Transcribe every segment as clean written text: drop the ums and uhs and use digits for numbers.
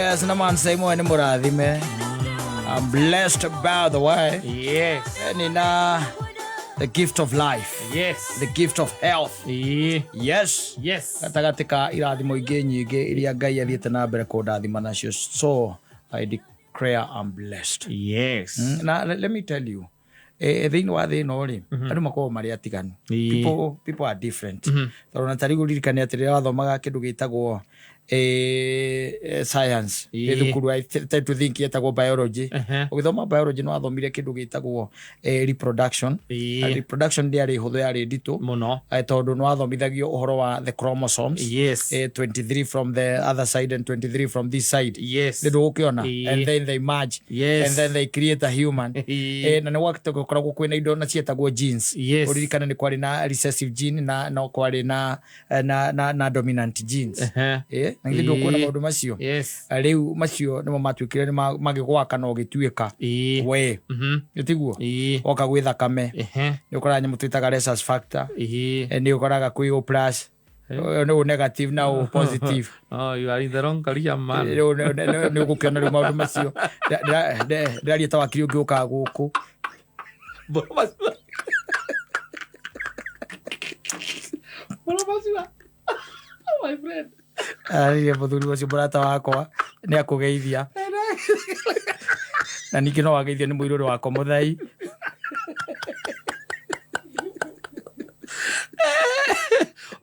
Yes, na man Simon nĩ mũrathime. I'm blessed by the way. Yes. Nina the gift of life, Yes. the gift of health. Ĩĩ. Yes. Yes. Gatagatĩ ka irathimo ingĩ nyingĩ iria Ngai athiĩte na mbere kũndathima nacio. So I declare I'm blessed. Yes. Na let me tell you, thĩinĩ wa thĩ ĩno rĩ, andũ makoragwo marĩ atiganu. Ĩĩ. People are different. Tondũ na tarĩu ũririkane atĩ rĩrĩa wathomaga kĩndũ gĩtagwo science Ĩĩ. ĩ thukuru, I tend to think yetagwo biology. Ũgĩthoma biology nĩ wathomire kĩndũ gĩtagwo reproduction. Ĩĩ. Na reproduction ndĩarĩ hũthũ, yarĩ nditũ. Mũno. Tondũ nĩ wathomithagio ũhoro wa the chromosomes. Yes. 23 from the other side and 23 from this side. Yes. Nĩ ndũgũkĩona? Ĩĩ. And then they merge. Yes. And then they create a human. Ĩĩ. Na nĩ gwakoragwo kwĩna indo na cietagwo genes. Yes. Ũririkane nĩ kwarĩ na recessive gene na no kwarĩ na dominant genes. Na githĩ ndũkuona maũndũ macio? Yes. Rĩu macio nĩmo matuĩkire nĩ magĩgwaka na ũgĩtuĩka Ĩĩ. we. Nĩ tiguo? Ĩĩ. Woka gwĩ thakame, nĩ ũkoraga nyamũ twĩtaga rhesus factor. Nĩ ũkoraga kwĩ O plus, nĩ O negative na O positive. Oh, you are in the wrong career, man. Rĩu nĩ ũgũkĩona rĩu maũndũ macio. Ndĩraria ta wakiri ũngĩ ũkaga gũkũ. Mboro maciwa. Mboro maciwa. Oh, my friend. Arĩrie mũthuri ũcio mũrata wakwa nĩ akũgeithia, na ningĩ no wageithio nĩ mũirũrĩ wakwa mũthai.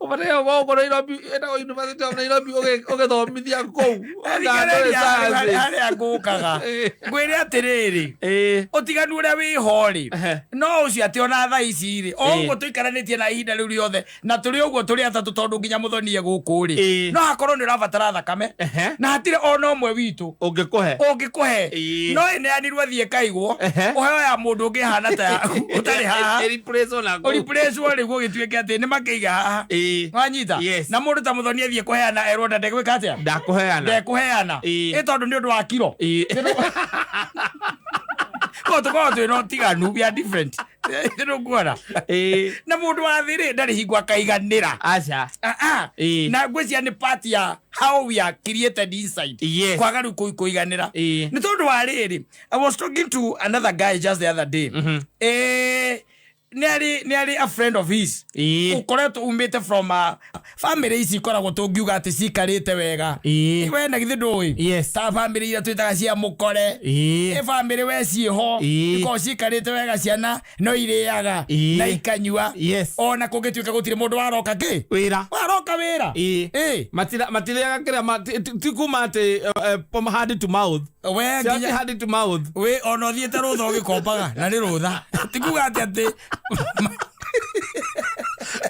Ũbataire gũkorwo gũkũ Nairobi, ĩtagwo University of Nairobi, ũgĩthomithia kũu. Thikĩrĩria harĩa ngũkaga ngwĩre atĩrĩrĩ, ũtiganu ũrĩa wĩho rĩ, no ũcio atĩ ona thaa ici rĩ, o ũguo tũikaranĩtie na ihinda rĩu rĩothe na tũrĩ ũguo tũrĩ atatũ, tondũ nginya mũthonie gũkũ rĩ, no hakorwo nĩ ũrabatara thakame na hatirĩ ona ũmwe witũ Ũngĩkũhe. Ũngĩkũhe. No ĩneanirwo thiĩ kaigwo, ũheo ya mũndũ ũngĩ hana ta yaku ũtarĩ haha. Ĩreplace ona kũu. Ũreplacewo rĩu gũgĩtuĩke atĩ nĩ makĩiga haha. Wanyita? Yes. Na mũndũ ta mũthoni athiĩ kũheana erwo nda ndegwĩka atĩa? Ndakũheana. Ndekũheana. Ĩ tondũ nĩ ũndũ wa kiro. Ko tũkoragwo twĩ na ũtiganu, we are different. Nĩũkuona? Ĩĩ. Na mũndũ wa thĩ rĩ, ndarĩ hingo akaiganĩra. Aca. Ah, ah. Na ngwĩciria nĩ part ya how we are created inside. Kwaga rĩu kũiganĩra. Nĩ tondũ wa rĩrĩ, I was talking to another guy just the other day. Nĩ arĩ a friend of his ũkoretwo umĩte from a family ici ikoragwo tũngiuga atĩ cikarĩte wega. We na githĩ ndũĩ? Yes. Ta family iria twĩtaga cia mũkore. Ĩ family we ciĩho, ikoragwo cikarĩte wega, ciana no irĩaga na ikanyua. Ona kũngĩtuĩka gũtirĩ mũndũ waroka kĩ Wĩra. Waroka wĩra. Ĩĩ. Matirĩaga kĩrĩa ti kuma atĩ from hand to mouth. We Cia nginya hand to mouth. We ona ũthiĩte rũtha ũgĩkombaga na nĩ rũtha, ti kuga atĩ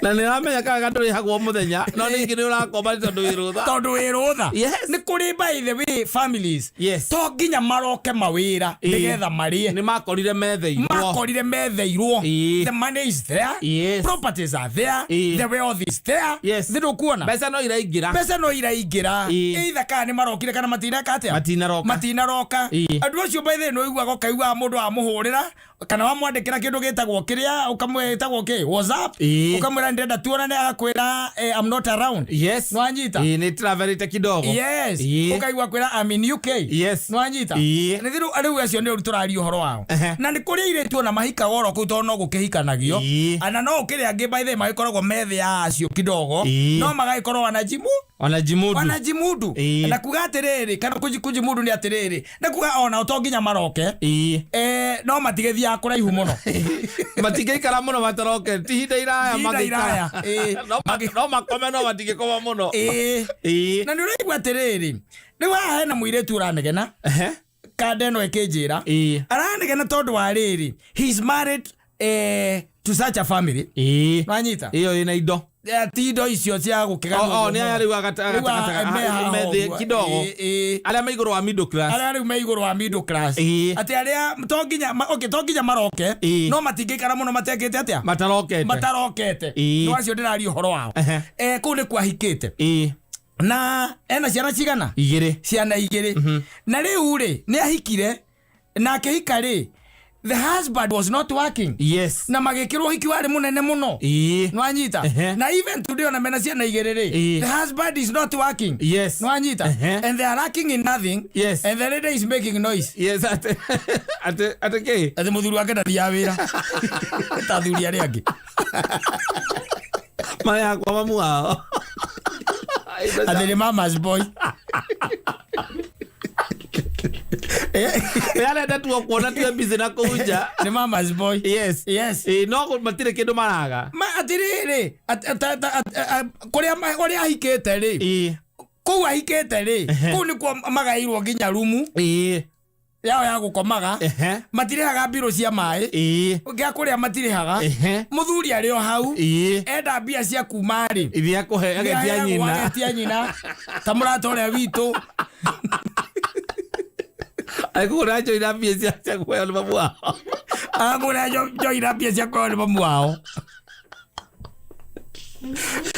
Na nĩ ũramenya kana ndũrĩhagwo mũthenya, no ningĩ nĩ ũrakomba nĩ tondũ wĩ rũtha. Tondũ wĩ rũtha. Nĩ kũrĩ, by the way, families to nginya maroke mawĩra nĩgetha marĩe. Nĩ makorire metheirwo. Makorire metheirwo. The money is there. Properties are there. The wealth is there. Thĩ ndũkuona? Mbeca no iraingĩra. Mbeca no iraingĩra. Either kana nĩ marokire kana matineka atĩa? Matinaroka. Matinaroka. Andũ acio, by the way, nĩ ũiguaga ũkaiguaga mũndũ amũhũrĩra kana wamwandĩkĩra kĩndũ gĩtagwo kĩrĩa ũkamwĩtagwo kĩ WhatsApp, ũkamwĩra ndĩrenda tuonane, agakwĩra, "I'm not around." Nĩwanyita? Ĩĩ, nĩ travelite kidogo. Ũkaigua kwĩra, "I'm in UK." Nĩwanyita? Nĩ thiru rĩu acio nĩ tũraria ũhoro wao. Na nĩ kũrĩ airĩtu ona mahikaga oro kũu, tondũ no gũkĩhikanagio. Ana no ũkĩrĩ angĩ, by the way, magĩkoragwo me thĩ ya acio kidogo, no magagĩkorwo wanajimu Ona jimudu. Wanajimudu. Na kuga atĩrĩrĩ, kana kujimudu nĩ atĩrĩrĩ, nĩ kuga ona to nginya maroke. No matigĩthiaga kũraihu mũno. Matingĩikara mũno mataroke, ti ihinda iraya. Ihinda Mangĩikara. Iraya, ĩĩ. No makome no matingĩkoma mũno. Na nĩ ũraigua atĩrĩrĩ, rĩu haha hena mũirĩtu ũranegena kanda ĩno ĩkĩnjĩra. Aranegena tondũ wa rĩrĩ, he is married to such a family. Wanyita? Ĩyo ĩna indo. Ti indo icio cia gũkĩganwo. O nĩ aya rĩu me thĩ kidogo. Arĩa me igũrũ wa middle class. Arĩa rĩu me igũrũ wa middle class. Atĩ arĩa to nginya okay, to nginya maroke, no matingĩikara mũno matekĩte atĩa? Matarokete. Matarokete. No acio ndĩraria ũhoro wao. Kũu nĩ kwahikĩte na ena ciana cigana? Igĩrĩ. Ciana igĩrĩ. Na rĩu rĩ, nĩ ahikire, na akĩhika rĩ, The husband was not working. Na magĩkĩrwo ũhiki warĩ mũnene mũno. Nwanyita? Na even today ona mena ciana igĩrĩ rĩ, the husband is not working. Nwanyita? And they are lacking in nothing. And the lady is making noise. Yes, atĩ kĩ? Atĩ mũthuri wake ndathiaga wĩra ta athuri arĩa angĩ. Marĩa kwa mamu wao. Atĩ nĩ mama's boy. Arenda tuo kuona tuwe busy na kũu nja. Nĩ mama's boy. Yes. Ĩ, no matirĩ kĩndũ maraga. Ma atĩrĩrĩ, kũrĩa ahikĩte rĩ, kũu ahikĩte rĩ, kũu nĩkuo magaĩirwo nginya rumu yao ya gũkomaga. Matirĩhaga mbirũ cia maĩ, gĩa kũrĩa matirĩhaga. Mũthuri arĩ o hau. Enda mbia cia kuma rĩ, Iria kũhe agetia nĩaheagwo. Nyina. Agetia nyina ta mũrata ũrĩa witũ. Agĩkũgũrĩra njohi na mbia cia kũheo nĩ mamu wao. Agũra njohi na mbia cia kũheo nĩ mamu wao.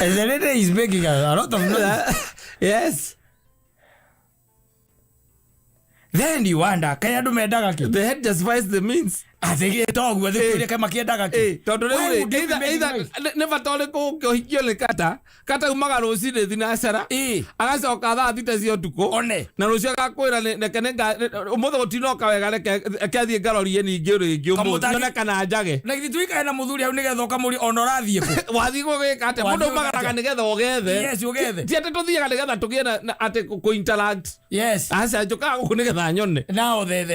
And the lady is making a lot of noise. Then you wonder, kaĩ andũ mendaga kĩ? The head justifies the means. Atĩ gĩta ũguo thĩ kaĩ makĩendaga kĩ? Tondũ rĩu Why rĩ, would they be making either noise? nĩ bata ũrĩkũ ũkĩhikio nĩ kata kata umaga rũcinĩ thinacara, agacoka thaa 6 cia ũtukũ, One. na rũciũ agakwĩra reke ũmũthĩ gũtinoka wega, reke athiĩ ngarorie ningĩ rĩngĩ ũmũthĩ nyone kana njage. Na githĩ tuikare na mũthuri hau nĩgetha ũkamũria ona ũrathiĩ kũ? Wathiĩ gũgĩka atĩa? Wathiĩ Mũndũ gwĩka umagaraga atĩa? nĩgetha ũgethe. Yes, ũgethe. Ti atĩ tũthiaga nĩgetha tũgĩe na atĩ kũ-interact. Aca, njũkaga gũkũ nĩgetha nyone. Now the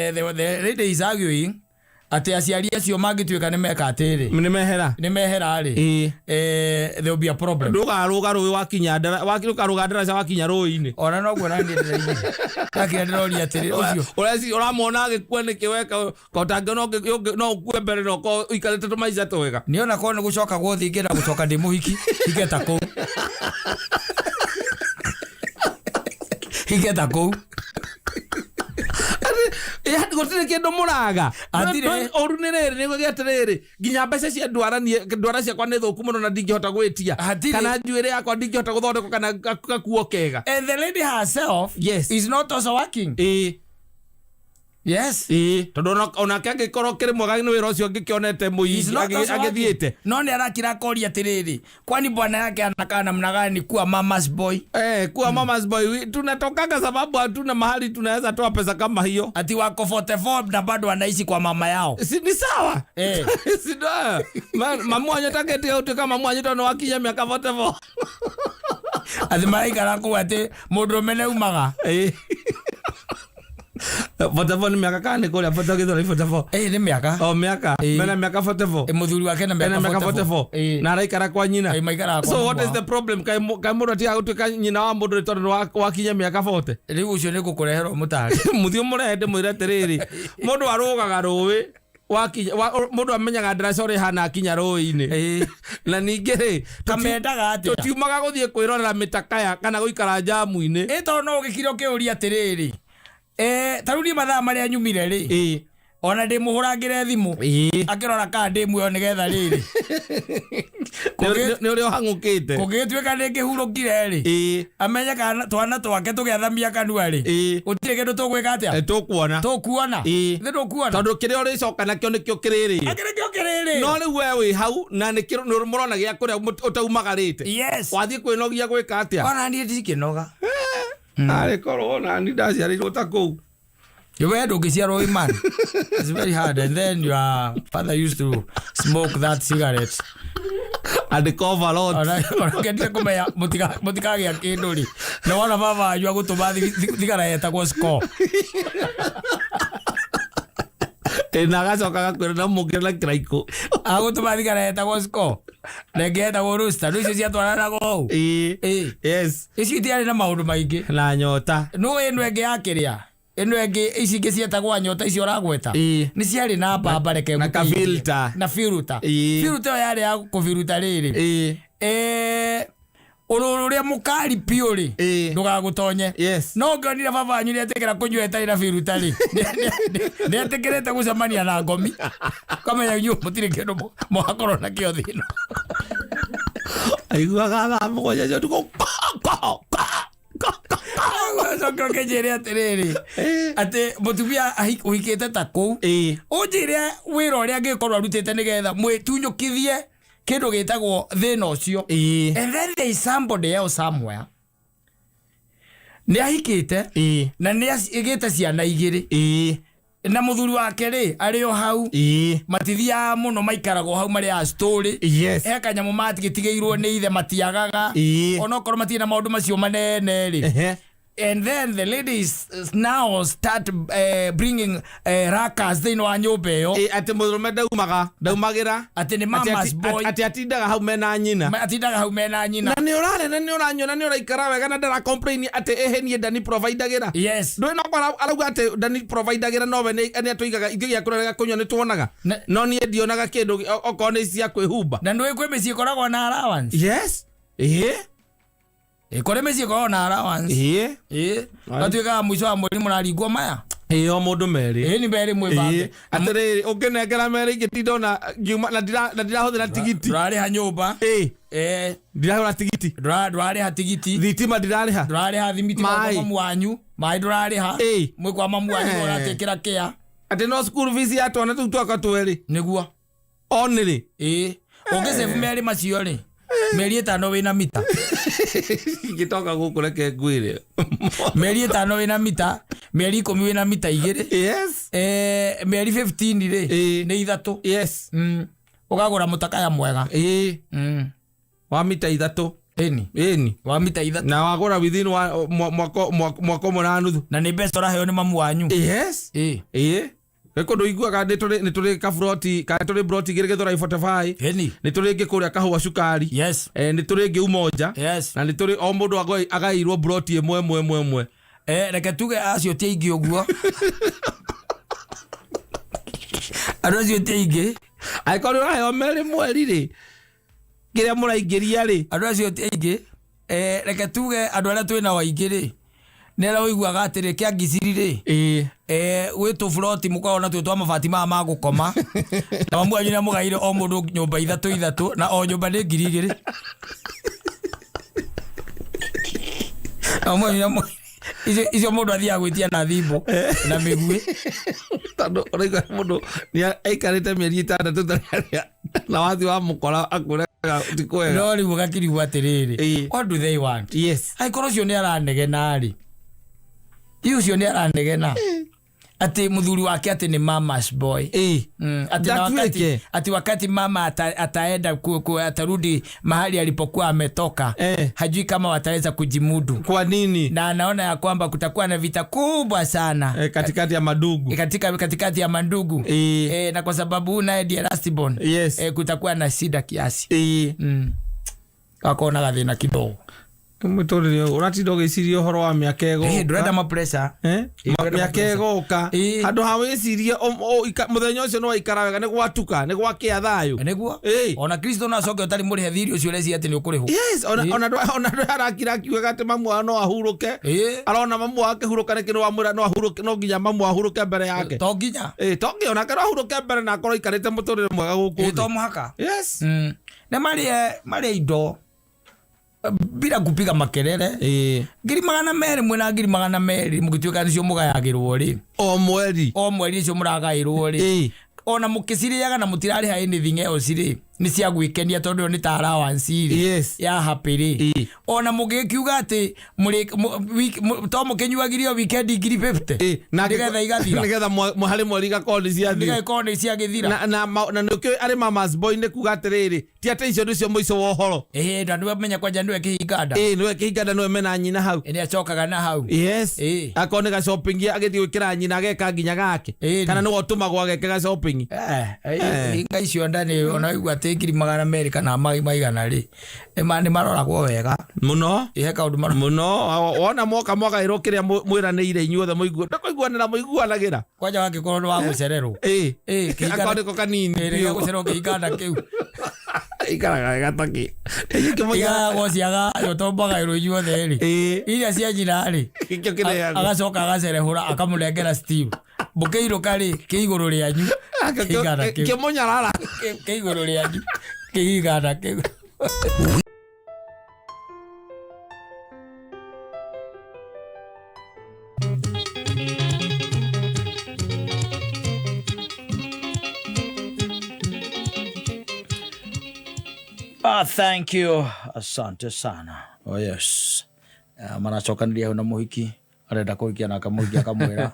lady is arguing atĩ aciari acio mangĩtuĩka nĩ meka atĩrĩ, nĩ mehera, nĩ mehera rĩ, there will be a problem. Ndũkarũga rũĩ wakinya ndũkarũga ndaraca wakinya rũĩ-inĩ. Ona noguo naniĩ ndĩraigire ndakĩra ndĩroria atĩrĩ ũcio. Ũramwona agĩkua nĩkĩ weka kotangĩ no ũkue mbere na ũkorwo ũikarĩte tũmaica twega. Nĩ ona korwo nĩ gũcoka guothe ingĩenda gũcoka ndĩ mũhiki ingeta kũu, ingeta kũu. Yaani gũtirĩ kĩndũ mũraga. Hatirĩ. Ũru nĩ rĩrĩ nĩguo gĩatĩrĩrĩ nginya mbeca cia ndwara niĩ ndwara ciakwa nĩ thũku mũno na ndingĩhota gwĩtia, Hatirĩ. kana njuĩrĩ yakwa ndingĩhota gũthondekwo kana gakuo kega. And the lady herself is not also working. Yes. Ĩĩ, tondũ onake angĩkorwo kĩrĩ mwega nĩ wĩra ũcio angĩkĩonete He's mũingĩ not also working. agĩthiĩte. No nĩ arakira akoria atĩrĩrĩ, kwani bwana yake anakaa namna gani kuwa mama's boy? Eh, kuwa mama's boy, tunatokanga sababu hatuna mahali tunaweza toa pesa kama hiyo. Ati wako 44 na bado anaishi kwa mama yao. Si ni sawa? Si ndo mamu wanyu tangĩtiga gũtuĩka mamu wanyu tondũ wakinya mĩaka 44. Atĩ maraikara kũu atĩ mũndũrũme nĩ umaga. 44 nĩ mĩaka kana nĩ kũrĩa 40 gĩthũrai 44? Ĩ, nĩ mĩaka. O mĩaka. Mena mĩaka 44. Ĩ, mũthuri wake na ena mĩaka mĩaka 44. 44. Na araikara kwa nyina. Ĩ, maikaraga kwa So mamu what is wao. the problem? Kaĩ mũndũ atigaga gũtuĩka nyina wa mũndũ nĩ tondũ nĩ wakinya mĩaka 40? Rĩu ũcio nĩ ngũkũreherwo mũtarĩ. Mũthiĩ mũrehe ndĩmwĩre atĩrĩrĩ, mũndũ arũgaga rũĩ wakinya mũndũ amenyaga ndaraca ũrĩa ĩhana akinya rũĩ-inĩ. Na ningĩ rĩ, Kamendaga atĩa? Tũtiumaga gũthiĩ kwĩrorera mĩtakaya kana gũikara njamu-inĩ. Ĩ, tondũ no ũgĩkire ũkĩũria atĩrĩrĩ, ta rĩu niĩ mathaa marĩa nyumire rĩ, ona ndĩmũhũrangĩre thimũ akĩrora kana ndĩ muoyo nĩgetha rĩrĩ Nĩ ũrĩa ũhang'ũkĩte. Kũngĩgĩtuĩka nĩ ngĩhurũkire rĩ, amenye kana twana twake tũgĩathamia kanua rĩ, gũtirĩ kĩndũ tũgwĩka atĩa. Tũkuona. Tũkuona. Thĩ ndũkuona. Tondũ kĩrĩa ũrĩcoka nakĩo nĩkĩo kĩrĩrĩ. Akĩrĩ kĩo kĩrĩrĩ. No rĩu we wĩ hau na nĩ mũrona gĩa kũrĩa ũtaumagarĩte. Wathiĩ kwĩnogia gwĩka atĩa? Ona niĩ ndikĩnoga. Arĩ korwo nani ndaciarĩirwo ta kũu. We ndũngĩciarwo wĩ man. It's very hard. And then your father used to smoke that cigarette. And cover lot. Ona ũngĩendire kũmenya mũtikagĩa kĩndũ rĩ, nĩ wona baba wanyu agũtũma thigara yetagwo Score. Na agacoka agakwĩra no mũngĩre na kĩraikũ. Agũtũma thigara yetagwo Score na ĩngĩ yetagwo Rooster. Rĩu icio ciatwaranaga ũũ. Icio itiarĩ na maũndũ maingĩ. Na nyota. No ĩno ĩngĩ ya kĩrĩa, ĩno ĩngĩ, ici ingĩ cietagwo nyota icio ũragweta, nĩ ciarĩ na mbamba, reke Na ngũteithie. ka-filter. Na filter. Filter ĩyo yarĩ ya kũbiruta rĩrĩ, ũrũrũ ũrĩa mũkari biũ rĩ, ndũgagũtonye. No ũngĩonire baba wanyu nĩetĩkĩra kũnyua ĩtarĩ na filter rĩ, nĩetĩkĩrĩte gũcemania na ngomi, kamenya inyuĩ mũtirĩ kĩndũ mũgakorwo nakĩo thĩ ĩno. Aiguaga thaa 7 cia ũtukũ, ko, ko, ko, ko, ko. Ũcoke ũkĩnjĩre atĩrĩrĩ, atĩ mũtumia ũhikĩte ta kũu, ũnjĩre wĩra ũrĩa angĩkorwo arutĩte nĩgetha mwĩtunyũkithie kĩndũ gĩtagwo thĩna ũcio. And then there is somebody else somewhere nĩ ahikĩte na nĩ agĩte ciana igĩrĩ, na mũthuri wake rĩ arĩ o hau, matithiaga mũno, maikaragwo hau marĩ a story. He kanyamũ matigĩtigĩirwo nĩ ithe, matiagaga, onokorwo matirĩ na maũndũ macio manene rĩ. And then the ladies now start bringing rakas thĩinĩ wa nyũmba ĩyo. Atĩ mũndũrũme ndaumaga, ndaumagĩra. Atĩ nĩ mama's boy. Atĩ atindaga hau mena nyina. Atindaga hau mena nyina. Na nĩ ũrarĩa na nĩ ũranyua na nĩ ũraikara wega na ndara complain atĩ ĩhĩ niĩ ndani providagĩra. Ndũĩ no arauga atĩ ndani providagĩra, nowe nĩ atũigaga ithuĩ gĩa kũrĩa gĩa kũnyua nĩ tuonaga. No niĩ ndionaga kĩndũ okorwo nĩ cia kwĩhumba. Na ndũĩ kwĩ mĩciĩ ĩkoragwo na allowance. Yes. Kũrĩ mĩciĩ ĩkoragwo na allowance. Gatuĩkaga mũico wa mweri mũraringwo maya. O mũndũ merĩ. Nĩ merĩ mwĩbange. Atĩrĩrĩ, ũngĩnengera merĩ ingĩtinda ona ngiuma na ndirahũthĩra tigiti. Ndũrarĩha nyũmba. Ndirahũra tigiti. Ndũrarĩha tigiti. Thitima ndirarĩha. Ndũrarĩha thimitima kwa mamu wanyu. Maĩ ndũrarĩha. Mwĩ kwa mamu wanyu ũratĩkĩra kĩa. Atĩ no school fees ya twana tũu twakwa twĩrĩ. Nĩguo. Only. Ũngĩsave merĩ macio rĩ, mĩeri 5 wĩna mita. Ingĩtoka gũkũ reke ngwĩre. Mĩeri 5 wĩna mita, mĩeri 10 wĩna mita 2. Mĩeri 15 rĩ, nĩ 3. Ũkagũra mũtakaya mwega. Wa mita 3. Ĩni. Ĩni. Wa mita 3. Na wagũra within wa mwaka ũmwe na nuthu. Na nĩ mbeca ũraheo nĩ mamu wanyu. Nĩ kũndũ iguaga nĩ tũrĩ kaburoti, kana tũrĩ broti igĩrĩ Gĩthũrai 45. Nĩ tũrĩ ĩngĩ kũrĩa Kahũa Cukari. Nĩ tũrĩ ĩngĩ Umoja. Na nĩ tũrĩ o mũndũ agaĩirwo broti ĩmwe ĩmwe ĩmwe ĩmwe. Reke tuge acio ti aingĩ ũguo. Andũ acio ti aingĩ. Angĩkorwo nĩ ũraheo merĩ mweri rĩ, kĩrĩa mũraingĩria rĩ. Andũ acio ti aingĩ. Reke tuge andũ arĩa twĩ nao aingĩ rĩ, nĩ arĩa ũiguaga atĩrĩ kĩa ngiciri rĩ. Gwĩ tũburoti mũkoragwo natuo twa mabati maya ma gũkoma. Na mamu wanyu nĩamũgaĩire o mũndũ nyũmba ithatũ ithatũ, na o nyũmba nĩ ngiri igĩrĩ. Na mamu wanyu nĩamũ-, icio mũndũ athiaga gwĩtia na thimũ na mĩguĩ. Tondũ ũraigua mũndũ nĩ aikarĩte mĩeri 6 tarĩ arĩa, na wathiĩ wamũkora akwĩraga ti kwega. No rĩu ũgakĩrigwo atĩrĩrĩ, what do they want? Angĩkorwo ũcio nĩ aranegena rĩ, hihi ũcio nĩ aranegena atĩ mũthuri wake atĩ nĩ mama's boy. Atĩ na Ndatuĩke. atĩ wakati mama ataenda atarudi mahali alipokuwa ametoka, hajui kama wataweza kujimudu. Kwa nini? Na anaona ya kwamba kutakuwa na vita kubwa sana. Katikati ya madugu. Katikati ya mandugu. Na kwa sababu huyu naye ndiye last born. Kutakuwa na shida kiasi. Akaona gathina kidogo. Mũtũrĩre ũyũ, ũratinda ũgĩciria ũhoro wa mĩaka ĩgoka. Ndũrenda ma pressure. Ndũrenda ma Mĩaka pressure. ĩgoka. Handũ ha wĩcirie, mũthenya ũcio nĩ waikara wega, nĩ gwatuka, nĩ gwakĩa thayũ. Nĩguo? Ona Kristo no acoke ũtarĩ mũrĩhe thirĩ ũcio ũreciria atĩ nĩ ũkũrĩhwo. Yes, ona ndũ arakira akiugaga atĩ mamu wao no ahurũke. Arona mamu wao akĩhurũka nĩkĩ nĩ wamwĩra no ahurũke, no nginya mamu ahurũke mbere yake. To nginya. To nginya, onake no ahurũke mbere na akorwo aikarĩte mũtũrĩre mwega gũkũ thĩ. To mũhaka. Yes. Nĩ marĩe indo bila kupiga makelele. Ngiri magana merĩ mwĩna ngiri magana merĩ mũgĩtuĩka nĩcio mũgayagĩrwo rĩ. O mweri. O mweri nĩcio mũragaĩrwo rĩ. Ona mũkĩcirĩaga na mũtirarĩha anything else rĩ, nĩ cia gwĩkenia tondũ ĩyo nĩ ta allowance rĩ. Ya happy rĩ. Ona mũgĩkiuga atĩ to mũkĩnyuagĩrio weekend ngiri 50. Na Nĩgetha igathira. Nĩgetha harĩ mweri igakorwo nĩ ciathira. Nĩgetha ikorwo nĩ ciagĩthira. Na nĩkĩo arĩ mama's boy nĩ kuga atĩrĩrĩ, ti atĩ icio nĩcio mũico wa ũhoro. Na nĩwe menya kwanja nĩwe kĩhinga nda. Nĩwe kĩhinga nda, nĩwe mena nyina hau. Nĩ acokaga na hau. Akorwo nĩ ga shopping agĩthiĩ gwĩkĩra nyina ageka nginya gake. Kana nĩwe ũtũmagwo ageke ga shopping. Hinga icio nda nĩ ona waigua atĩ ngiri magana merĩ kana maigana rĩ, nĩ maroragwo wega. Mũno. He kaũndũ maroragwo. Mũno. Wona moka mwagaĩrwo kĩrĩa mwĩranĩire inyuothe ndũkũiguanĩra mũiguanagĩra. Kwanja wangĩkorwo nĩ wa gũcererwo. Kĩhinga Akorwo nĩko kanini. Rĩrĩa gũcererwo kĩhinga nda kĩu. Ikaraga wega ta kĩ. Ikaraga go ciagayo, to mwagaĩrwo inyuothe rĩ. Iria cia nyina rĩ, Gĩkĩo kĩrĩagwo. agacoka agacerehũra, akamũnengera Steve. Mũkĩinũka rĩ, kĩ igũrũ rĩanyu. Kĩhinga nda kĩu. Kĩmũnyarara. Kĩ igũrũ rĩanyu. Kĩhinga nda kĩu. Thank you, asante sana. Oh yes. Maracokanĩria hau na mũhiki arenda kũhikia na akamũhikia akamwĩra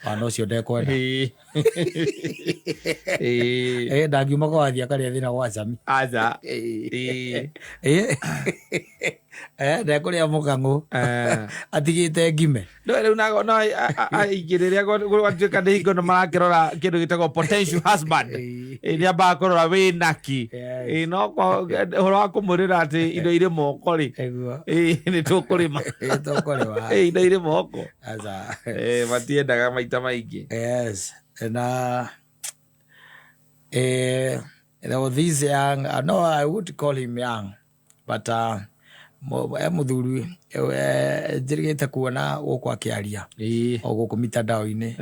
wana ũcio ndekwenda. Ndangiuma kwa wathiĩ akarĩa thĩna gwa cami. Aca. Ndekũrĩa mũkang'ũ atigĩte ngime. No rĩu nago no aingĩ rĩrĩa gwatuĩka nĩ hingo nĩ marakĩrora kĩndũ gĩtagwo potential husband. Nĩ ambaga kũrora wĩ naki. No ũhoro wa kũmwĩrĩra atĩ indo irĩ moko rĩ, Nĩguo. Nĩ tũkũrĩma. Tũkũrĩma. Indo irĩ moko. Aca. Matiendaga maita maingĩ. Yes. Na there was this young, no, I would call him young, but muthuri njĩrĩgĩte kuona gũkũ akĩaria o gũkũ mitandao-inĩ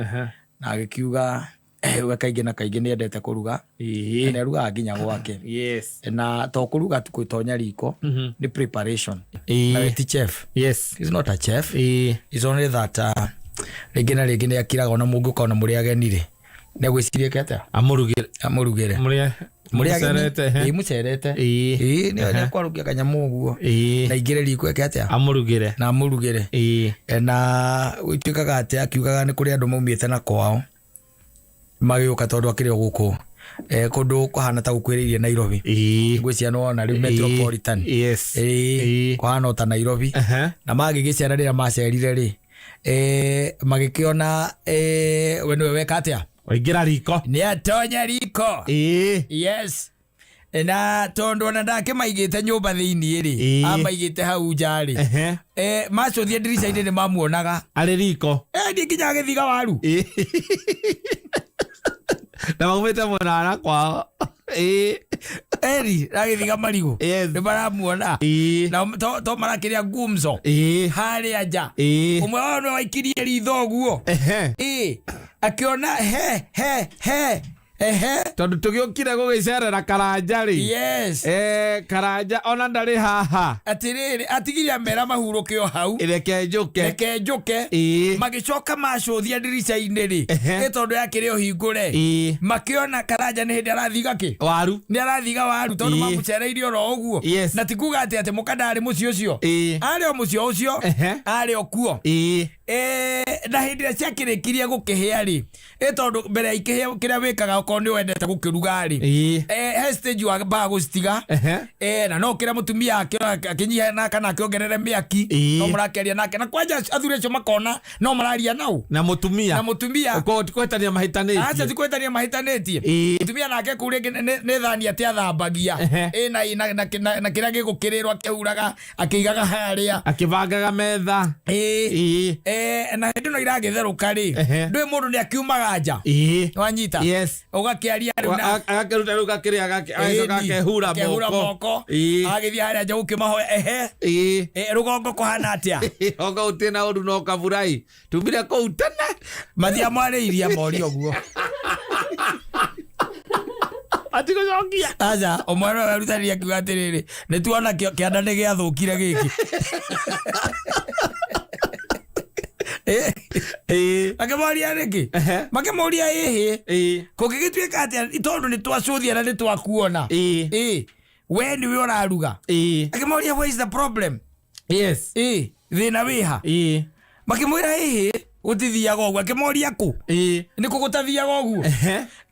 na agĩkiuga we kaingĩ na kaingĩ nĩ endete kũruga na nĩ arugaga nginya gwake. Na to kũruga tu gũtonya riko, nĩ preparation. Na we ti chef. He's not a chef. It's only that rĩngĩ na rĩngĩ nĩ akiraga ona mũngĩũka ona mũrĩ ageni rĩ, nĩ agwĩciria eke atĩa? Amũrugĩre. Amũrugĩre. Mũrĩ Mũrĩ ageni. mũcerete, he? Ĩĩ, mũcerete. Ĩĩ, nĩ akwarũkia kanyamũ ũguo. Na aingĩre riko eke atĩa? Amũrugĩre. Na amũrugĩre. Na gũtuĩkaga atĩ akiugaga nĩ kũrĩ andũ maumĩte na kwao magĩũka tondũ akĩrĩ o gũkũ kũndũ kũhana ta gũkuhĩrĩirie Nairobi. Ngwĩciria nĩ wona rĩu metropolitan. Kũhana o ta Nairobi. Na magĩgĩcera rĩrĩa macerire rĩ, magĩkĩona we nĩwe weka atĩa? Waingĩra riko. Nĩ atonya riko. Yes. Na tondũ ona ndakĩmaigĩte nyũmba thĩiniĩ rĩ, amaigĩte hau nja rĩ, macũthia ndirica-inĩ nĩ mamuonaga. Arĩ riko. Niĩ nginya agĩthiga waru. Na maumĩte mwena wa na kwao. Eri, agĩthiga marigũ. Nĩ maramuona. Na to marakĩrĩa gumzo. Harĩa nja. Ũmwe wao nĩ waikirie ritho ũguo. Akĩona he, he, he. Ehe. Tondũ tũgĩũkire gũgĩcerera Karanja rĩ. Yes. Karanja ona ndarĩ haha. Atĩrĩrĩ, atigire amera mahurũke o hau. Reke njũke. Reke njũke. Magĩcoka macũthia ndirica-inĩ rĩ. Ĩ tondũ yakĩrĩ o hingũre. Makĩona Karanja nĩ hĩndĩ arathiga kĩ? Waru. Nĩ arathiga waru tondũ mamũcereirie oro ũguo. Na ti kuga atĩ atĩ mũka ndarĩ mũciĩ ũcio. Arĩ o mũciĩ ũcio. Arĩ o kuo. Na hĩndĩ ĩrĩa ciakĩrĩkirie gũkĩhĩa rĩ, tondũ mbere ya ikĩhĩa kĩrĩa wĩkaga okorwo nĩ wendete gũkĩruga rĩ, he stage wambaga gũcitiga. Na no kĩrĩa mũtumia akĩnyiha na kana akĩongerere mĩaki, no mũrakĩaria nake. Na kwanja athuri acio makona no mararia nau. Na mũtumia. Na mũtumia. Ũkorwo ti kũhĩtania mahĩtanĩtie. Aca, ti kũhĩtania mahĩtanĩtie. Mũtumia nake kũu rĩngĩ nĩ thani atĩ athambagia. Na kĩrĩa gĩgũkĩrĩrwo akĩhuraga, akĩigaga harĩa. Akĩbangaga metha. Na hĩndĩ ĩno iragĩtherũka rĩ, ndũĩ mũndũ nĩ akiumaga nja. Wanyita? Ũgakĩaria rĩu na Agakĩruta rĩu gakĩrĩa, agagĩcoka akehura Akehura moko. moko. Agagĩthiĩ harĩa nja gũkĩmahoya, ehe. Rũgongo kũhana atĩa? Rũgongo gũtirĩ na ũru no kaburai. Tumire kũu tene. Mathiĩ amwarĩirie morio ũguo. Atigũcokia. Aca, ũmwe nĩwe werutanĩria akiuga atĩrĩrĩ, nĩ tuona kĩanda nĩ gĩathũkire gĩkĩ. Makĩmoria nĩkĩ? Makĩmoria ĩhĩ. Kũngĩgĩtuĩka atĩa tondũ nĩ twacũthia na nĩ twakuona. We nĩwe ũraruga. Akĩmoria where is the problem? Thĩna wĩha? Makĩmwĩra ĩhĩ, gũtithiaga ũguo. Akĩmoria kũ? Nĩ kũ gũtathiaga ũguo?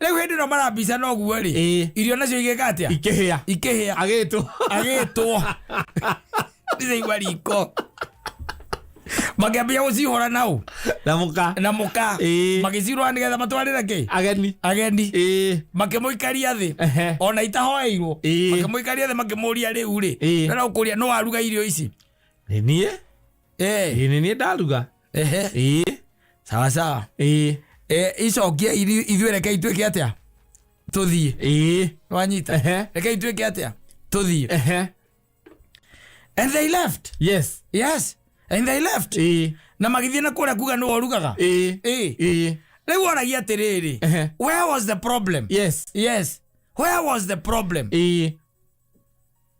Rĩu hĩndĩ ĩno marambicana ũguo rĩ, irio nacio igĩka atĩa? Ikĩhĩa. Ikĩhĩa. Agĩtwo. Agĩtwo. Ndĩraigua riko. Makĩambia gũcihũra nau. Na mũka. Na mũka. Magĩcihũra nĩgetha matwarĩre kĩ? Ageni. Ageni. Makĩmũikaria thĩ. Ona itahoeirwo. Makĩmũikaria thĩ makĩmũria rĩu rĩ. Ndĩrenda gũkũria nũ waruga irio ici? Nĩ niĩ? Ĩĩ, nĩ niĩ ndaruga. Sawa sawa. Icokie ithuĩ reke ituĩke atĩa? Tũthiĩ. Wanyita? Reke ituĩke atĩa? Tũthiĩ. And they left. Yes. Yes. And they left. Na magĩthiĩ na kũrĩa kuga nĩwe ũrugaga. Rĩu oragia atĩrĩrĩ, where was the problem? Yes. Yes. Where was the problem?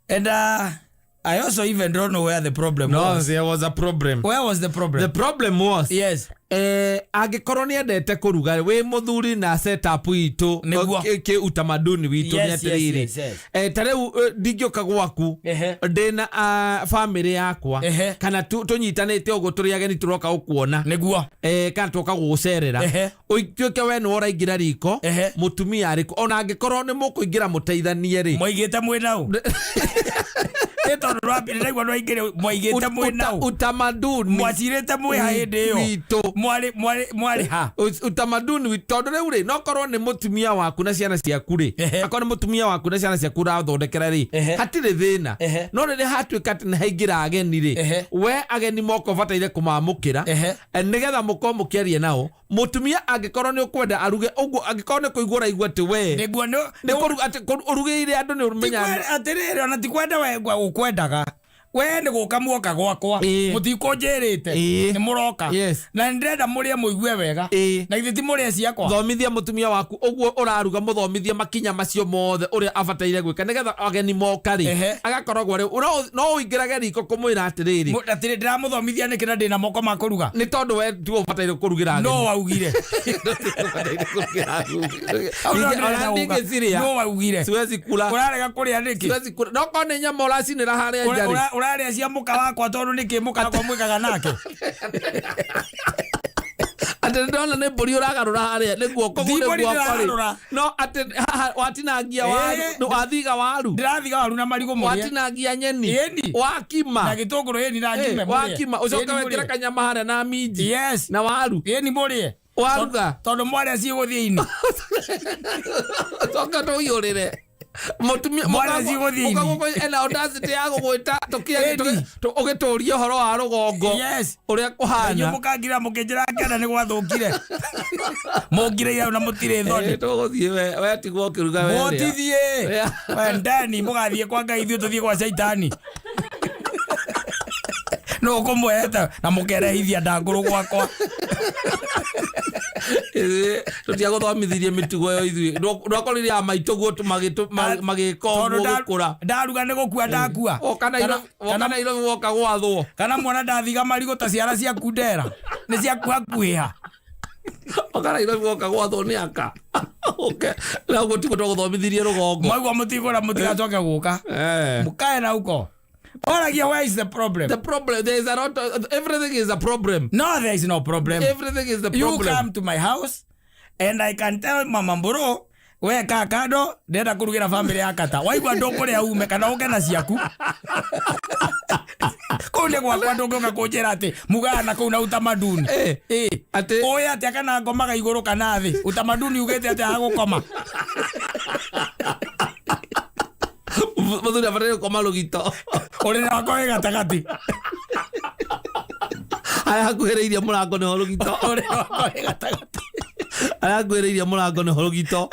And I also even don't know where the problem No, was. there was a problem. Where was the problem? The problem was, Yes. Angĩkorwo nĩ endete kũruga wĩ mũthuri na setup itũ Nĩguo. Kĩ utamaduni witũ nĩ Yes, yes, atĩrĩrĩ yes. Ta rĩu ndingĩũka gwaku ndĩna bamĩrĩ yakwa kana tũnyitanĩte ũguo tũrĩ ageni tũroka gũkuona Nĩguo. Kana twoka gũgũcerera ũtuĩke we nĩwe ũraingĩra riko mũtumia arĩkũ ona angĩkorwo nĩ mũkũingĩra mũteithanie rĩ. Mwaigĩte mwĩ nau nĩ tondũ rwambere ndaigua rwaingĩre mwaigĩte mwĩ nau. Utamaduni Mwacirĩte mwĩ ha hĩndĩ ĩyo? Witũ. Mwarĩ ha? Utamaduni witũ tondũ rĩu rĩ nokorwo nĩ mũtumia waku na ciana ciaku rĩ akorwo nĩ mũtumia waku na ciana ciaku ũrathondekera rĩ hatirĩ thĩna no rĩrĩa hatuĩka atĩ nĩ haingĩra ageni rĩ we ageni moka ũbataire kũmamũkĩra nĩgetha mũkorwo mũkĩaria nao mũtumia angĩkorwo nĩ ũkwenda aruge ũguo angĩkorwo nĩ kũigua ũraigua atĩ we Nĩguo nĩ kũruga atĩ ũrugĩire andũ nĩ ũmenya. Atĩrĩrĩ, ona ti kwenda we gũkwendaga we nĩ gũka muoka gwakwa mũtikũnjĩrĩte nĩ mũroka na nĩ ndĩrenda mũrĩe mũigue wega na githĩ ti mũrĩe ciakwa. Thomithia mũtumia waku ũguo ũraruga mũthomithie makinya macio mothe ũrĩa abataire gwĩka nĩgetha ageni moka rĩ agakoragwo rĩ no ũingĩrage riko kũmwĩra atĩrĩrĩ. Atĩrĩ, ndĩramũthomithia nĩkĩ na ndĩna moko ma kũruga? Nĩ tondũ we tiwe ũbataire kũrugĩra ageni. No waugire. Ũbataire kũrugĩra ageni. Hau no Ona ndĩrenda gũka. ndingĩciria. No waugire. Siwezi kula. Ũrarega kũrĩa nĩkĩ? Siwezi kula no korwo nĩ nyama ũracinĩra harĩa nja rĩ. Ũrarĩa cia mũka wakwa tondũ nĩkĩ mũka wakwa mwĩkaga nake? Atĩ ndona nĩ mbũri ũragarũra harĩa nĩ guoko Ti nĩ mbũri guoko rĩ ndĩragarũra. No atĩ haha watinangia waru wathiga waru. Ndĩrathiga waru na marigũ mũrĩe. Watinangia nyeni Ĩni. wakima Na gĩtũngũrũ ĩni na ngime mũrĩe. Wakima ũcoke Ĩni wekĩra mũrĩe. kanyama harĩa na minji na waru Ĩni mũrĩe. Waruga. Tondũ mwarĩa cigũthiĩ ini. Coka tũiyũrĩre mũtumia. Mwana cigũthiĩ ini. Mũka ena audacity ya gũgwĩta Ĩni. ũgĩtũria ũhoro wa rũgongo ũrĩa Inyuĩ kũhana. mũkangira mũkĩnjĩra kĩanda nĩ gwathũkire mũngire hau na mũtirĩ thoni. Tũgũthiĩ we tigwo ũkĩruga we rĩa. Mũtithiĩ. Wendani mũgathiĩ kwa Ngai, ithuĩ tũthiĩ gwa caitani nũ ũkũmweheta na mũkerehithia ndangũrũ gwakwa. Tũtiagũthomithirie mĩtugo ĩyo ithuĩ ndwakorire a maitũ guo magĩka Tondũ ũguo gũkũra. Ndaruga nĩ gũkua ndakua. Woka Nairobi woka gwathwo. Kana mwana ndathiga marigũ ta ciara ciaku ndera nĩ ciaku hakuhĩ. Woka Nairobi woka gwathwo nĩ aka. Okay. Na ũguo tiguo twagũthomithirie rũgongo. Mwaigua mũtigũra mũtigacoke gũka. Mũkae na huko oragia where is the problem. The problem, there is a lot of, everything is a problem. No, there is no problem. Everything is the You problem. come to my house and I can tell Mama Mburu we ka kando ndĩrenda kũrugĩra bamĩrĩ ya kata waigua ndũkũrĩa ume kana ũke na ciaku kũu nĩ gwakwa ndũngĩũka kũnjĩra atĩ mugaga na kũu na utamaduni. Ũĩ atĩa kana ngomaga igũrũ kana thĩ? Utamaduni ugĩte atĩa hagũkoma? Mũthuri abataire gũkoma rũgito. Ũrĩrĩ wakwa wĩ gatagatĩ. Harĩa hakuhĩrĩirie mũrango nĩho rũgito. Ũrĩrĩ wakwa wĩ gatagatĩ. Harĩa hakuhĩrĩirie mũrango nĩho rũgito.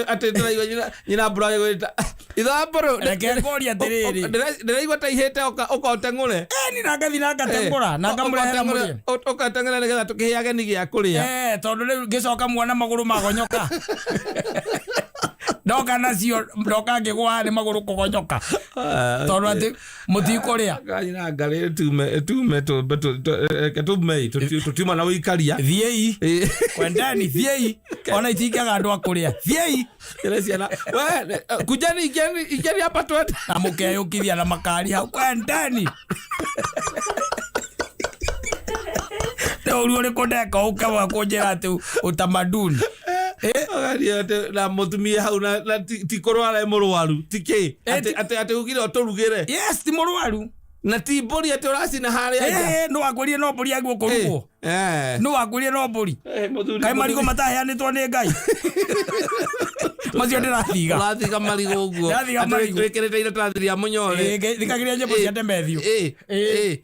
Atĩ ndĩraigua nyina mbũrũ agĩgwĩta ithambũrũ. Reke ngũrie atĩrĩrĩ. Ndĩraigua ta ihĩte ũka ũteng'ũre. Ni na ngathi na ngateng'ũra na ngamũrehera mũrĩe. Ũgateng'ũra nĩgetha tũkĩhe ageni gĩa kũrĩa. Tondũ rĩu ngĩcoka muona magũrũ magonyoka ndoka nacio ndoka ngĩgwa nĩ magũrũ kũgonyoka tondũ atĩ mũtikũrĩa. Kanyina ngarĩ tume tume reke tume tũtiuma na ũikaria. Thiĩi kwendani thiĩi ona itingiaga andũ a kũrĩa thiĩi. Ĩra ciana we kujani ingieni ingieni hapa twende. Na mũkeyũkithia na makari hau kwendani nĩ ũru ũrĩkũ ndeka ũke wa kũnjĩra atĩ utamaduni? Ũgaria atĩ na mũtumia hau na ti kũrwara e mũrwaru ti kĩ atĩ ugire ũtũrugĩre. Yes, ti mũrwaru. Na ti mbũri atĩ ũracina harĩa nja. No wakwĩrire no mbũri yaguo kũrugwo. No wakwĩrire no mbũri. Mũthuri Kaĩ marigũ mataheanĩtwo nĩ Ngai macio ndĩrathiga. Ũrathiga marigũ ũguo. Ndĩrathiga Atĩ marigũ. wĩkĩrĩte iratathi rĩa mũnyore. Thikagĩrĩria nyĩmbo cia Demethiũ.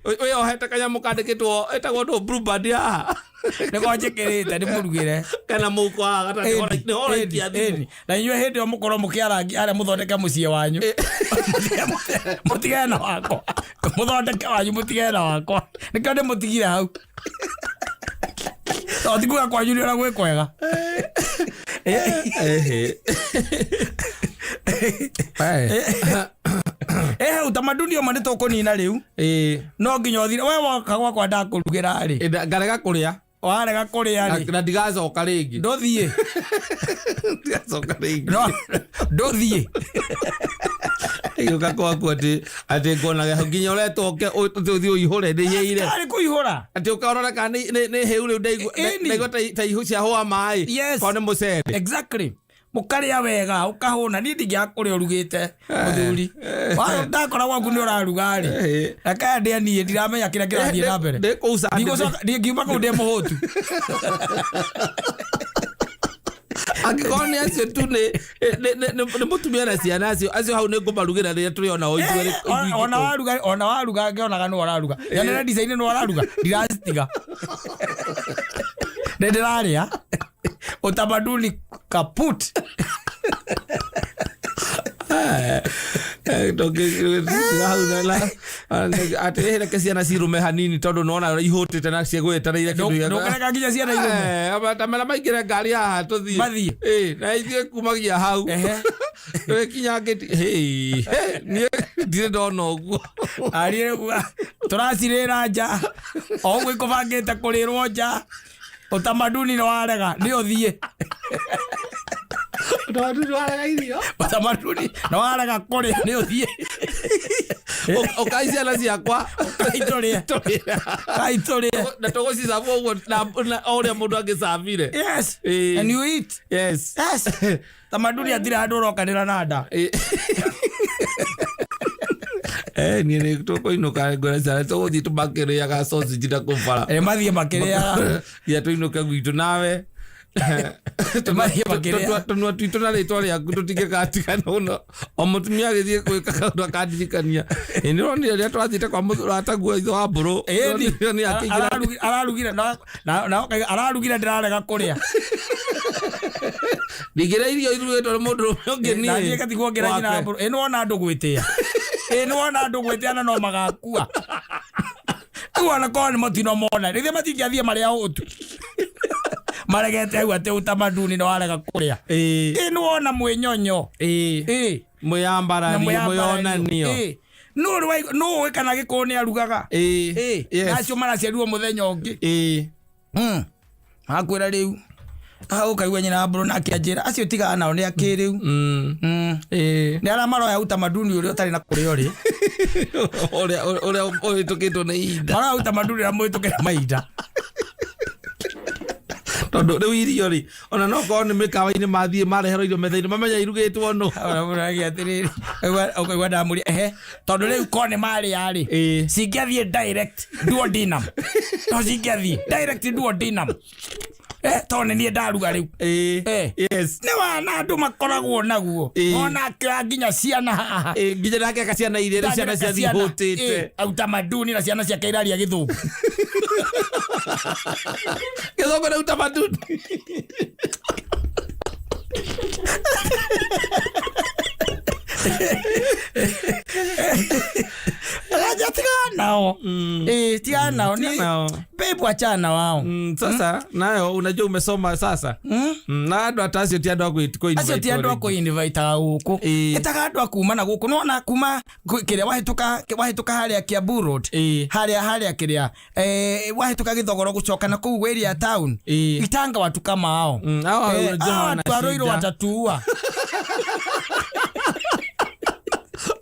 Wĩyohete kanyamũ kandĩkĩtwo ĩtagwo ndũ Blue Band haha. Nĩko njĩkĩrĩte ndĩmũrugĩre. Kana mũhuko haha gatagatĩ nĩho ũraikia thimũ. Na inyuĩ hĩndĩ ĩyo mũkorwo mũkĩarangi arĩa mũthondeke mũciĩ wanyu. Mũtigane na wakwa. Mũthondeke wanyu mũtigane na wakwa. Nĩkĩo ndĩmũtigire hau. Tondũ ti kuga kwanyu nĩ ũrĩa gwĩ kwega. Ehe. Utamaduni ũmwe nĩ tũkũnina rĩu. No nginya ũthire we woka gwakwa ndakũrugĩra rĩ. Ngarega kũrĩa. Warega kũrĩa rĩ. Na ndigacoka rĩngĩ. Ndũthiĩ. Ndigacoka rĩngĩ. No ndũthiĩ. Gĩũka gwaku atĩ nguonaga nginya ũretwo ũke ũthiĩ ũihũre nĩ hĩire. Arĩ kũihũra. Atĩ ũkarora kana nĩ hĩu rĩu ndaigua ta ihu ciahũa maĩ. Yes. Korwo nĩ mũcere. Exactly. Mũkarĩa wega ũkahũna niĩ ndingĩaga kũrĩa ũrugĩte mũthuri. Ndakora gwaku nĩ ũraruga rĩ. Reke ndĩe niĩ ndiramenya kĩrĩa kĩrathiĩ na mbere. Ndĩ kũu Sunday. Ndigũcoka ndingiuma kũu ndĩ mũhũtu. Angĩkorwo nĩ acio tu nĩ mũtumia na ciana acio hau nĩ ngũmarugĩra rĩrĩa tũrĩ ona ithuerĩ. Ona waruga ngĩonaga nĩ ũraruga. Nyonere design nĩ ũraruga ndiracitiga. Nĩ ndĩrarĩa. Utamaduni kaput. Atĩ reke ciana cirume hanini tondũ nĩwona ihũtĩte na ciĩgwetereire kĩndũ. Ndũkareka nginya ciana irume. Ta mera maingĩre ngari haha tũthiĩ. Mathiĩ. Na ithuĩ kumagia hau. Tũgĩkinya ngĩti niĩ ndirĩ ndona ũguo. Ariĩ tũracirĩra nja. O ũguo ikũbangĩte kũrĩrwo nja. Utamaduni nĩ warega nĩ ũthiĩ. Utamaduni warega irio. Utamaduni nĩ warega kũrĩa nĩ ũthiĩ. Ũkai ciana ciakwa. Ũkai tũrĩe. Ũkai tũrĩe. Na tũgũcicabu ũguo na o ũrĩa mũndũ angĩcabire. Yes. And you eat. Yes. Yes. Tamaduni hatirĩ handũ ũrokanĩra na nda. Niĩ nĩ tũkũinũka ngwĩra ciana tũgũthiĩ tũmakĩrĩaga sausage na kũu bara. Mathiĩ makĩrĩaga. Nginya tũinũke gwitũ nawe. Tũnua twitũ na rĩtwa rĩaku tũtingĩgatigana mũno. O mũtumia agĩthiĩ gwĩka kaũndũ akandirikania. Ĩ nĩ ũronire rĩrĩa twathiĩte kwa mũrataguo ithe wa mbũrũ. Ararugire na ndĩrarega kũrĩa. Ndingĩrĩa irio irugĩtwo nĩ mũndũ ũngĩ niĩ. Na niĩ ngatigwo ngĩra nyina wa mbũrũ. Ĩ nĩwona andũ gwĩtĩa. Ĩ nĩwona andũ gwĩtĩa na no magakua. Rĩu ona korwo nĩ mũtino mona. Rĩrĩa matingĩathiĩ marĩa ahũtu. Maregete hau atĩ utamaduni nĩ warega kũrĩa. Ĩ nĩwona mwĩnyonyo. Mwĩyambarario, mwĩyonanio. Nũ ũĩ kana Gĩkũyũ nĩ arugaga. Na acio maraciarirwo mũthenya ũngĩ. Makwĩra rĩu. Ũkaigua nyina wa mbũrũ nake anjĩra acio tigaga nao nĩ akĩrĩu. Nĩ arĩa maroya utamaduni ũrĩa ũtarĩ na kũrĩa ũrĩ. Ũrĩa ũhĩtũkĩtwo nĩ ihinda. Maroya utamaduni ũrĩa mũhĩtũke mahinda. Tondũ rĩu irio rĩ ona no korwo nĩ mĩkawa-inĩ mathiĩ mareherwo irio metha-inĩ mamenya irugĩtwo nũ. Ũragia atĩrĩrĩ, ũkaigua ndamũria ehe tondũ rĩu korwo nĩ marĩa rĩ cingĩathiĩ direct duodenum. No cingĩathiĩ direct duodenum. Tondũ nĩ niĩ ndaruga rĩu. Yes. Nĩ wana andũ makoragwo naguo. Ona akĩoya nginya ciana haha. Nginya nake aka ciana irĩ ciana ciathiĩ ihũtĩte. Utamaduni na ciana ciake iraria gĩthũngũ. Gĩthũngũ nĩ utamaduni. Raja tigana nao. Tigana nao. Babe achana wao. Sasa nayo unajua umesoma sasa. Na andũ ata acio ti andũ a kũ Acio ti andũ a kũ invite gũkũ. Ĩtaga andũ a kuma na gũkũ. Nĩwona kuma kĩrĩa wahĩtũka harĩa Kiambu Road. Harĩa kĩrĩa wahĩtũka Gĩthogoro gũcoka na kũu area town. Itanga watu kama hao. Watu Ruiru watatuua.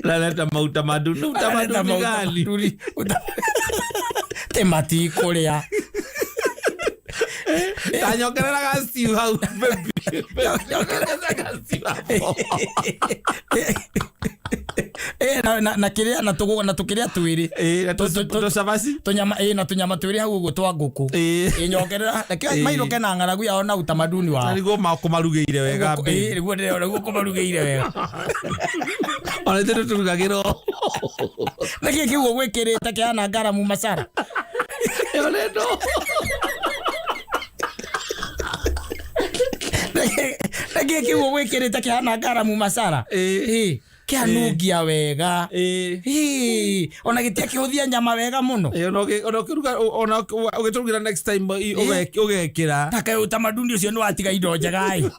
Laleta mautamaduni. Utamaduni gani? Temati kũrĩa. Tanyongerera gaciu hau baby. Nyongerera gaciu hau. Na kĩrĩa na tũgũga na tũkĩrĩa twĩrĩ. Na tũcabaci. Tũnyama na tũnyama twĩrĩ hau ũguo twa ngũkũ. Nyongerera reke mainũke na ng'aragu yao na utamaduni wao. Nĩguo makũmarugĩire wega. Nĩguo ndĩrona nĩguo kũmarugĩire wega. Ona ithuĩ tũrugagĩrwo. Nĩkĩ kĩu ũgwĩkĩrĩte kĩhana ngaramu masara? Ĩyo nĩ ndũ. Nĩkĩ kĩu ũgwĩkĩrĩte kĩhana ngaramu masara? Kĩanungia wega. Ona gĩtiakĩhũthia nyama wega mũno. Ona ũgĩtũrugĩra next time ũgekĩra. Ta kaĩ utamaduni ũcio nĩ watiga indo njega ĩ.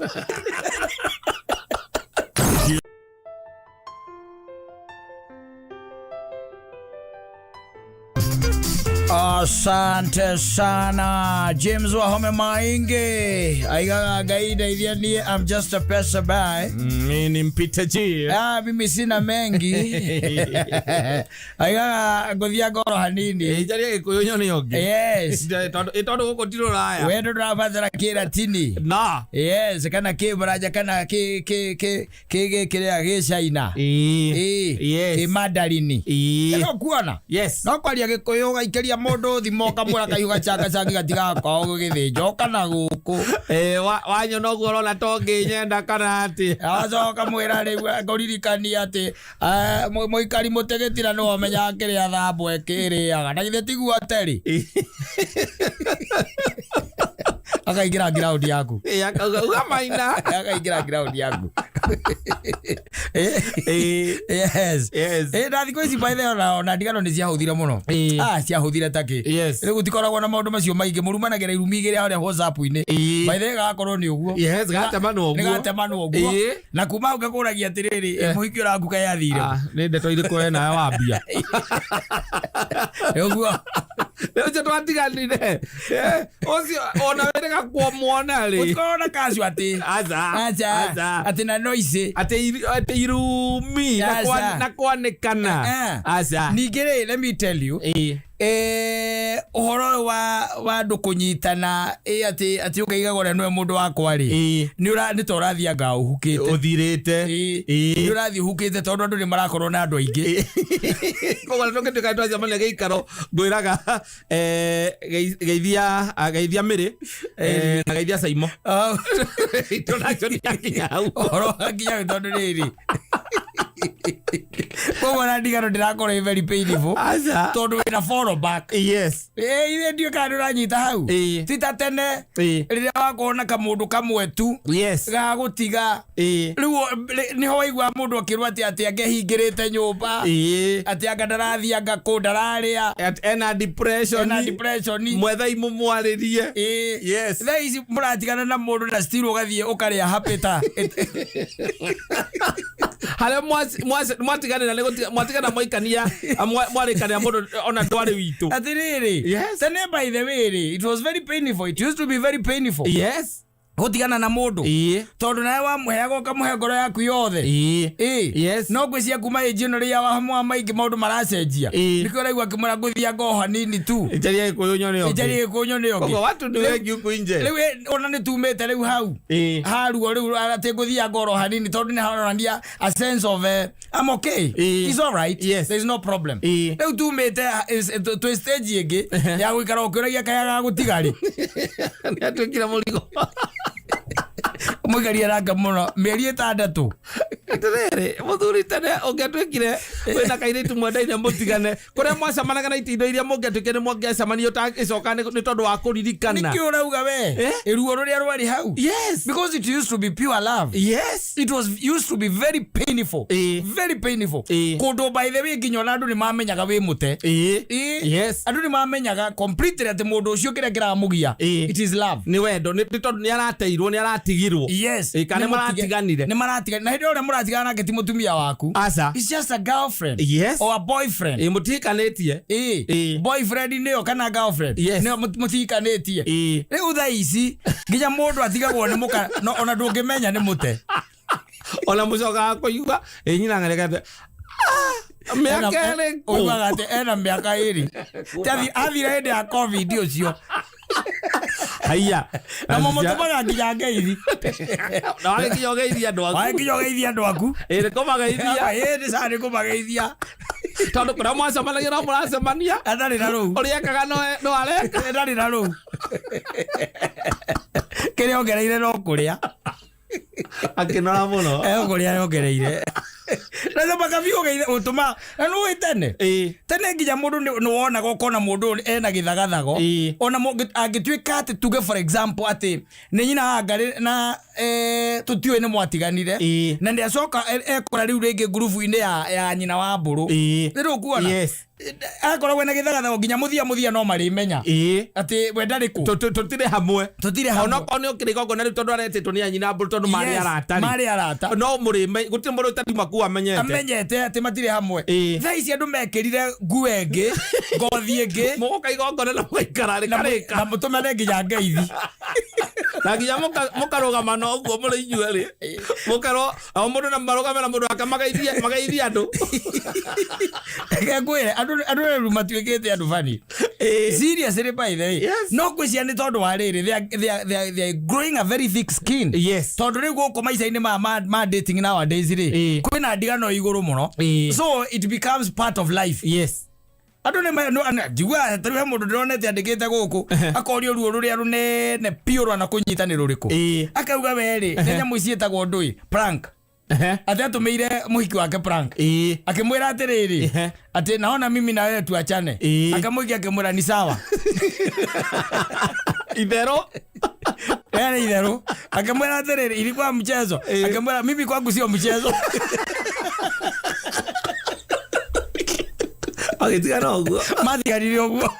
Asante sana James Wahome Maingi aigaga Ngai ndeithia niĩ, I'm just a passerby. Mi ni mpita njia. Ah, mimi sina mengi, aigaga ngũthia ngoro hanini. Njarie gĩkũyũ nyone ũngĩ. Yes. Tondũ gũkũ ti rũraya. Wendo ndũrabatara kĩratini. Na. Yes, kana kĩmũranja kana kĩ kĩ kĩ kĩ gĩ kĩrĩa gĩ China. Ĩĩ. Yes. Kĩ Mandarini. Ĩĩ. No kuona. Yes. No kwaria gĩkũyũ ũgaikĩria mũndũ thimũ ũkamwĩra kaihu gacangacangĩ gatigakorwo gũgĩthĩnjwo kana gũkũ. Eh, wanyona ũguo ũrona to ngĩnyenda kana atĩ. Acoka mwĩra rĩu ngũririkania atĩ mũikari mũtĩ gĩtina nĩwe ũmenyaga kĩrĩa thambwe kĩrĩaga, na githĩ tiguo ateri akaingĩra ground yaku. Ĩĩ, akauga uga maina. Akaingĩra ground yaku. Ĩĩ. Yes. Yes. Na thikũ ici, by the way, ona ndigano nĩ ciahũthire mũno. Ah, ciahũthire takĩ. Rĩu gũtikoragwo na maũndũ macio maingĩ, mũrumanagĩra irumi igĩrĩ harĩa WhatsApp-inĩ. By the way, gakorwo nĩ ũguo. Yes, gatemanwo nĩ ũguo. gatemanwo ũguo. Na kuma hau ngakũragia atĩrĩrĩ, mũhiki ũraku kaĩ athire? Ah, nĩ ndeto irĩkũ we nawe wambia? Ũguo. Nĩ ũcio twatiganire. Ũcio ona wĩrĩga kuomuona rĩ. Gũtikoragwo na kacu atĩ Aca. Aca. Aca. Atĩ na noise. Atĩ irumi na Aca. na kwanĩkana. Aca. Ningĩ rĩ, let me tell you, ũhoro ũyũ wa andũ kũnyitana atĩ ũkaigaga ũrĩa nĩwe mũndũ wakwa rĩ, nĩ ta ũrathianga ũhukĩte. Ũthirĩte. Nĩ ũrathiĩ ũhukĩte tondũ andũ nĩ marakorwo na andũ aingĩ. Koguo tũngĩtuĩka twacemania gĩikaro ngwĩraga geithia geithia Mĩrĩ na geithia Saimo. Introduction yakinya hau. Ũhoro wakinya tondũ rĩrĩ, koguo na ndigano ndĩrakorwo ĩ very painful Aca. tondũ wĩna follow back. Ithe ndiũĩ kana nĩ ũranyita hau. Ti ta tene rĩrĩa wakorwo na kamũndũ kamwe tu gagũtiga. Rĩu nĩho waigua mũndũ akĩrwo atĩ angĩhingĩrĩte nyũmba, atĩ anga ndarathianga kũ ndararĩa. Ena depression. Ena depression. Mwethai mũmwarĩrie. Thaa ici mũratigana na mũndũ na still ũgathiĩ ũkarĩa happy ta Harĩa mwatiganĩra nĩ mwatigana mwaikania mwarĩkanĩra mũndũ ona ndwarĩ witũ. Atĩrĩrĩ, tene, by the way rĩ, it was very painful, it used to be very painful gũtigana na mũndũ tondũ nawe wamũheaga ũkamũhe ngoro yaku yothe. No ngwĩcia kuma ĩnji ĩno rĩrĩa wa maingĩ maũndũ maracenjia, nĩkĩo ũraigua akĩmwĩra ngũthia ngoho hanini tu. Njarie gĩkũyũ nyone ũngĩ. Njarie gĩkũyũ nyone ũngĩ. Koguo watu nĩ wengi huku nje. Rĩu ona nĩ tumĩte rĩu hau haruo rĩu atĩ ngũthia ngoro hanini tondũ nĩ haronania a sense of I'm okay. It's all right. There is no problem. Rĩu tumĩte twĩ stage ĩngĩ ya gũikara ũkĩũragia kaya gagũtiga rĩ. Nĩ atuĩkire mũrigo. Mũikaria ranga mũno mĩeri 6. Atĩrĩrĩ, mũthuri, tene ũngĩatuĩkire wĩna kairĩtu mwendaine mũtigane, kũrĩa mwacemanaga na itindo iria mũngĩatuĩkire nĩ mwangĩacemania ũtagĩcoka nĩ tondũ wa kũririkana. Nĩkĩ ũrauga we? Ruo rũrĩa rwarĩ hau. Because it used to be pure love. It was used to be very painful. Very painful. Kũndũ, by the way, nginya ona andũ nĩ mamenyaga wĩ mũte. Andũ nĩ mamenyaga completely atĩ mũndũ ũcio kĩrĩa kĩramũgia, it is love. Nĩ wendo, nĩ tondũ nĩ arateirwo, nĩ aratigirwo. Kana Nĩ nĩ maratiganire. Nĩ maratigana na hĩndĩ ĩrĩa mũratigana nake ti mũtumia waku. Aca. It's just a girlfriend or a boyfriend. Ĩĩ, mũtihikanĩtie. Boyfriend nĩyo kana girlfriend nĩyo mũtihikanĩtie. Rĩu thaa ici nginya mũndũ atigagwo nĩ mũka no ona ndũngĩmenya nĩ mũte. Ona mũcokaga kũigua ĩ nyina ng'arekete mĩaka ĩrĩkũ. Ũiguaga atĩ ena mĩaka 2. Athire hĩndĩ ya COVID ũcio. Haiya. Na mũmũtũmaga nginya ngeithi. Na wagĩkinya ũgeithia andũ aku. Wagĩkinya ũgeithia andũ aku. Ĩ, nĩ kũmageithia. Ĩ, nĩ sawa, nĩ kũmageithia. Tondũ kũrĩa mwacemanagia no mũracemania. Atarĩ na rũu. Ũrĩa ekaga no areka. Ndarĩ na rũu, kĩrĩa ongereire no kũrĩa. Akĩnora mũno. Kũrĩa yongereire na thamba biũ ũgeithe ũtũma na nĩ tene tene nginya mũndũ nĩ wonaga ũkona mũndũ ũyũ ena gĩthagathago. Ona angĩtuĩka atĩ tuge, for example, atĩ nĩ nyina wa Ngarĩ na tũtiũĩ nĩ mwatiganire na nĩ acoka ekora rĩu rĩngĩ ngurubu-inĩ ya nyina wa mbũrũ. Rĩu ũkuona akoragwo ena gĩthagathago nginya mũthia mũthia no marĩmenya atĩ we ndarĩ kũ. Tũtirĩ hamwe. Tũtirĩ hamwe. Onokorwo nĩ ũkĩrĩ igongona rĩu tondũ aretĩtwo nĩ anyina mbũrũ tondũ marĩ Yes, arata rĩ. Marĩ arata. No mũrĩme gũtirĩ mũndũ ũtarima kuu amenyete. Amenyete. Amenyete atĩ matirĩ hamwe. Thaa ici andũ mekĩrire nguo ĩngĩ, ngothi ĩngĩ. Mũgoka igongona na mũgaikara na rĩkarĩka. Na mũtũmane nginya ngeithi. Na nginya mũkarũgama no ũguo mũrĩ inyuerĩ, mũkerwo o mũndũ na marũgame na mũndũ wake, mageithie mageithie andũ. Reke ngwĩre, andũ rĩu matuĩkĩte andũ bani. Seriously, by the way. No ngwĩciria nĩ tondũ wa rĩrĩ, they are growing a very thick skin. Tondũ rĩu gũkũ maica-inĩ ma dating nowadays rĩ, kwĩna ndigano igũrũ mũno. So it becomes part of life. Andũ nĩ njiguaga ta rĩu he mũndũ ndĩronete andĩkĩte gũkũ, akorio ruo rũrĩa rũnene biũ rwana kũnyita nĩ rũrĩkũ. Akauga we rĩ, nĩ nyamũ ici ciĩtagwo ndũĩ prank, atĩ atũmĩire mũhiki wake prank, akĩmwĩra atĩrĩrĩ, atĩ naona mimi na wewe tuachane. Akamũikia, akĩmwĩra ni sawa. Itherũ. Yani itherũ. Akĩmwĩra atĩrĩrĩ, ilikuwa mchezo. Akĩmwĩra, mimi kwangu sio mchezo. Agĩtigana ũguo. Mathiganire ũguo.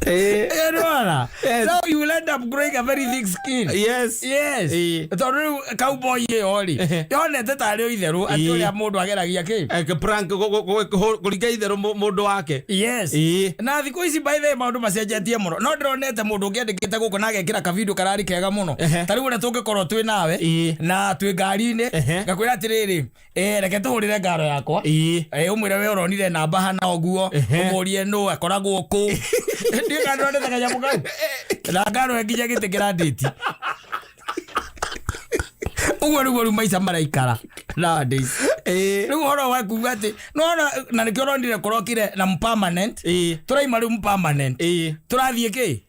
Nĩwona? So you will end up growing a very thick skin. Yes. Tondũ rĩu cowboy ĩyo rĩ, yonete tarĩ o itherũ atĩ ũrĩa mũndũ ageragia kĩ. Prank, kũringa itherũ mũndũ wake. Na thikũ ici, by the way, maũndũ macenjetie mũno. No ndĩronete mũndũ ũngĩ andĩkĩte gũkũ na agekĩra kavideo kararĩ kega mũno. Ta rĩu ũrĩa tũngĩkorwo twĩ nawe na twĩ ngari-inĩ, ngakwĩra atĩrĩrĩ, reke tũhũrĩre ngaro yakwa. Ũmwĩre we ũronire namba hana ũguo, ũmũrie nũ akoragwo kũ. Ndiũĩ kana ndĩronete kanyamũ kau na ngaro nginya gĩtĩ kĩrandĩti ũguo. Nĩguo rĩu maica maraikara nowadays. Rĩu ũhoro wa kuga atĩ nona, na nĩkĩo ũronire kũrokire na permanent. Tũraima rĩu permanent, tũrathiĩ kĩ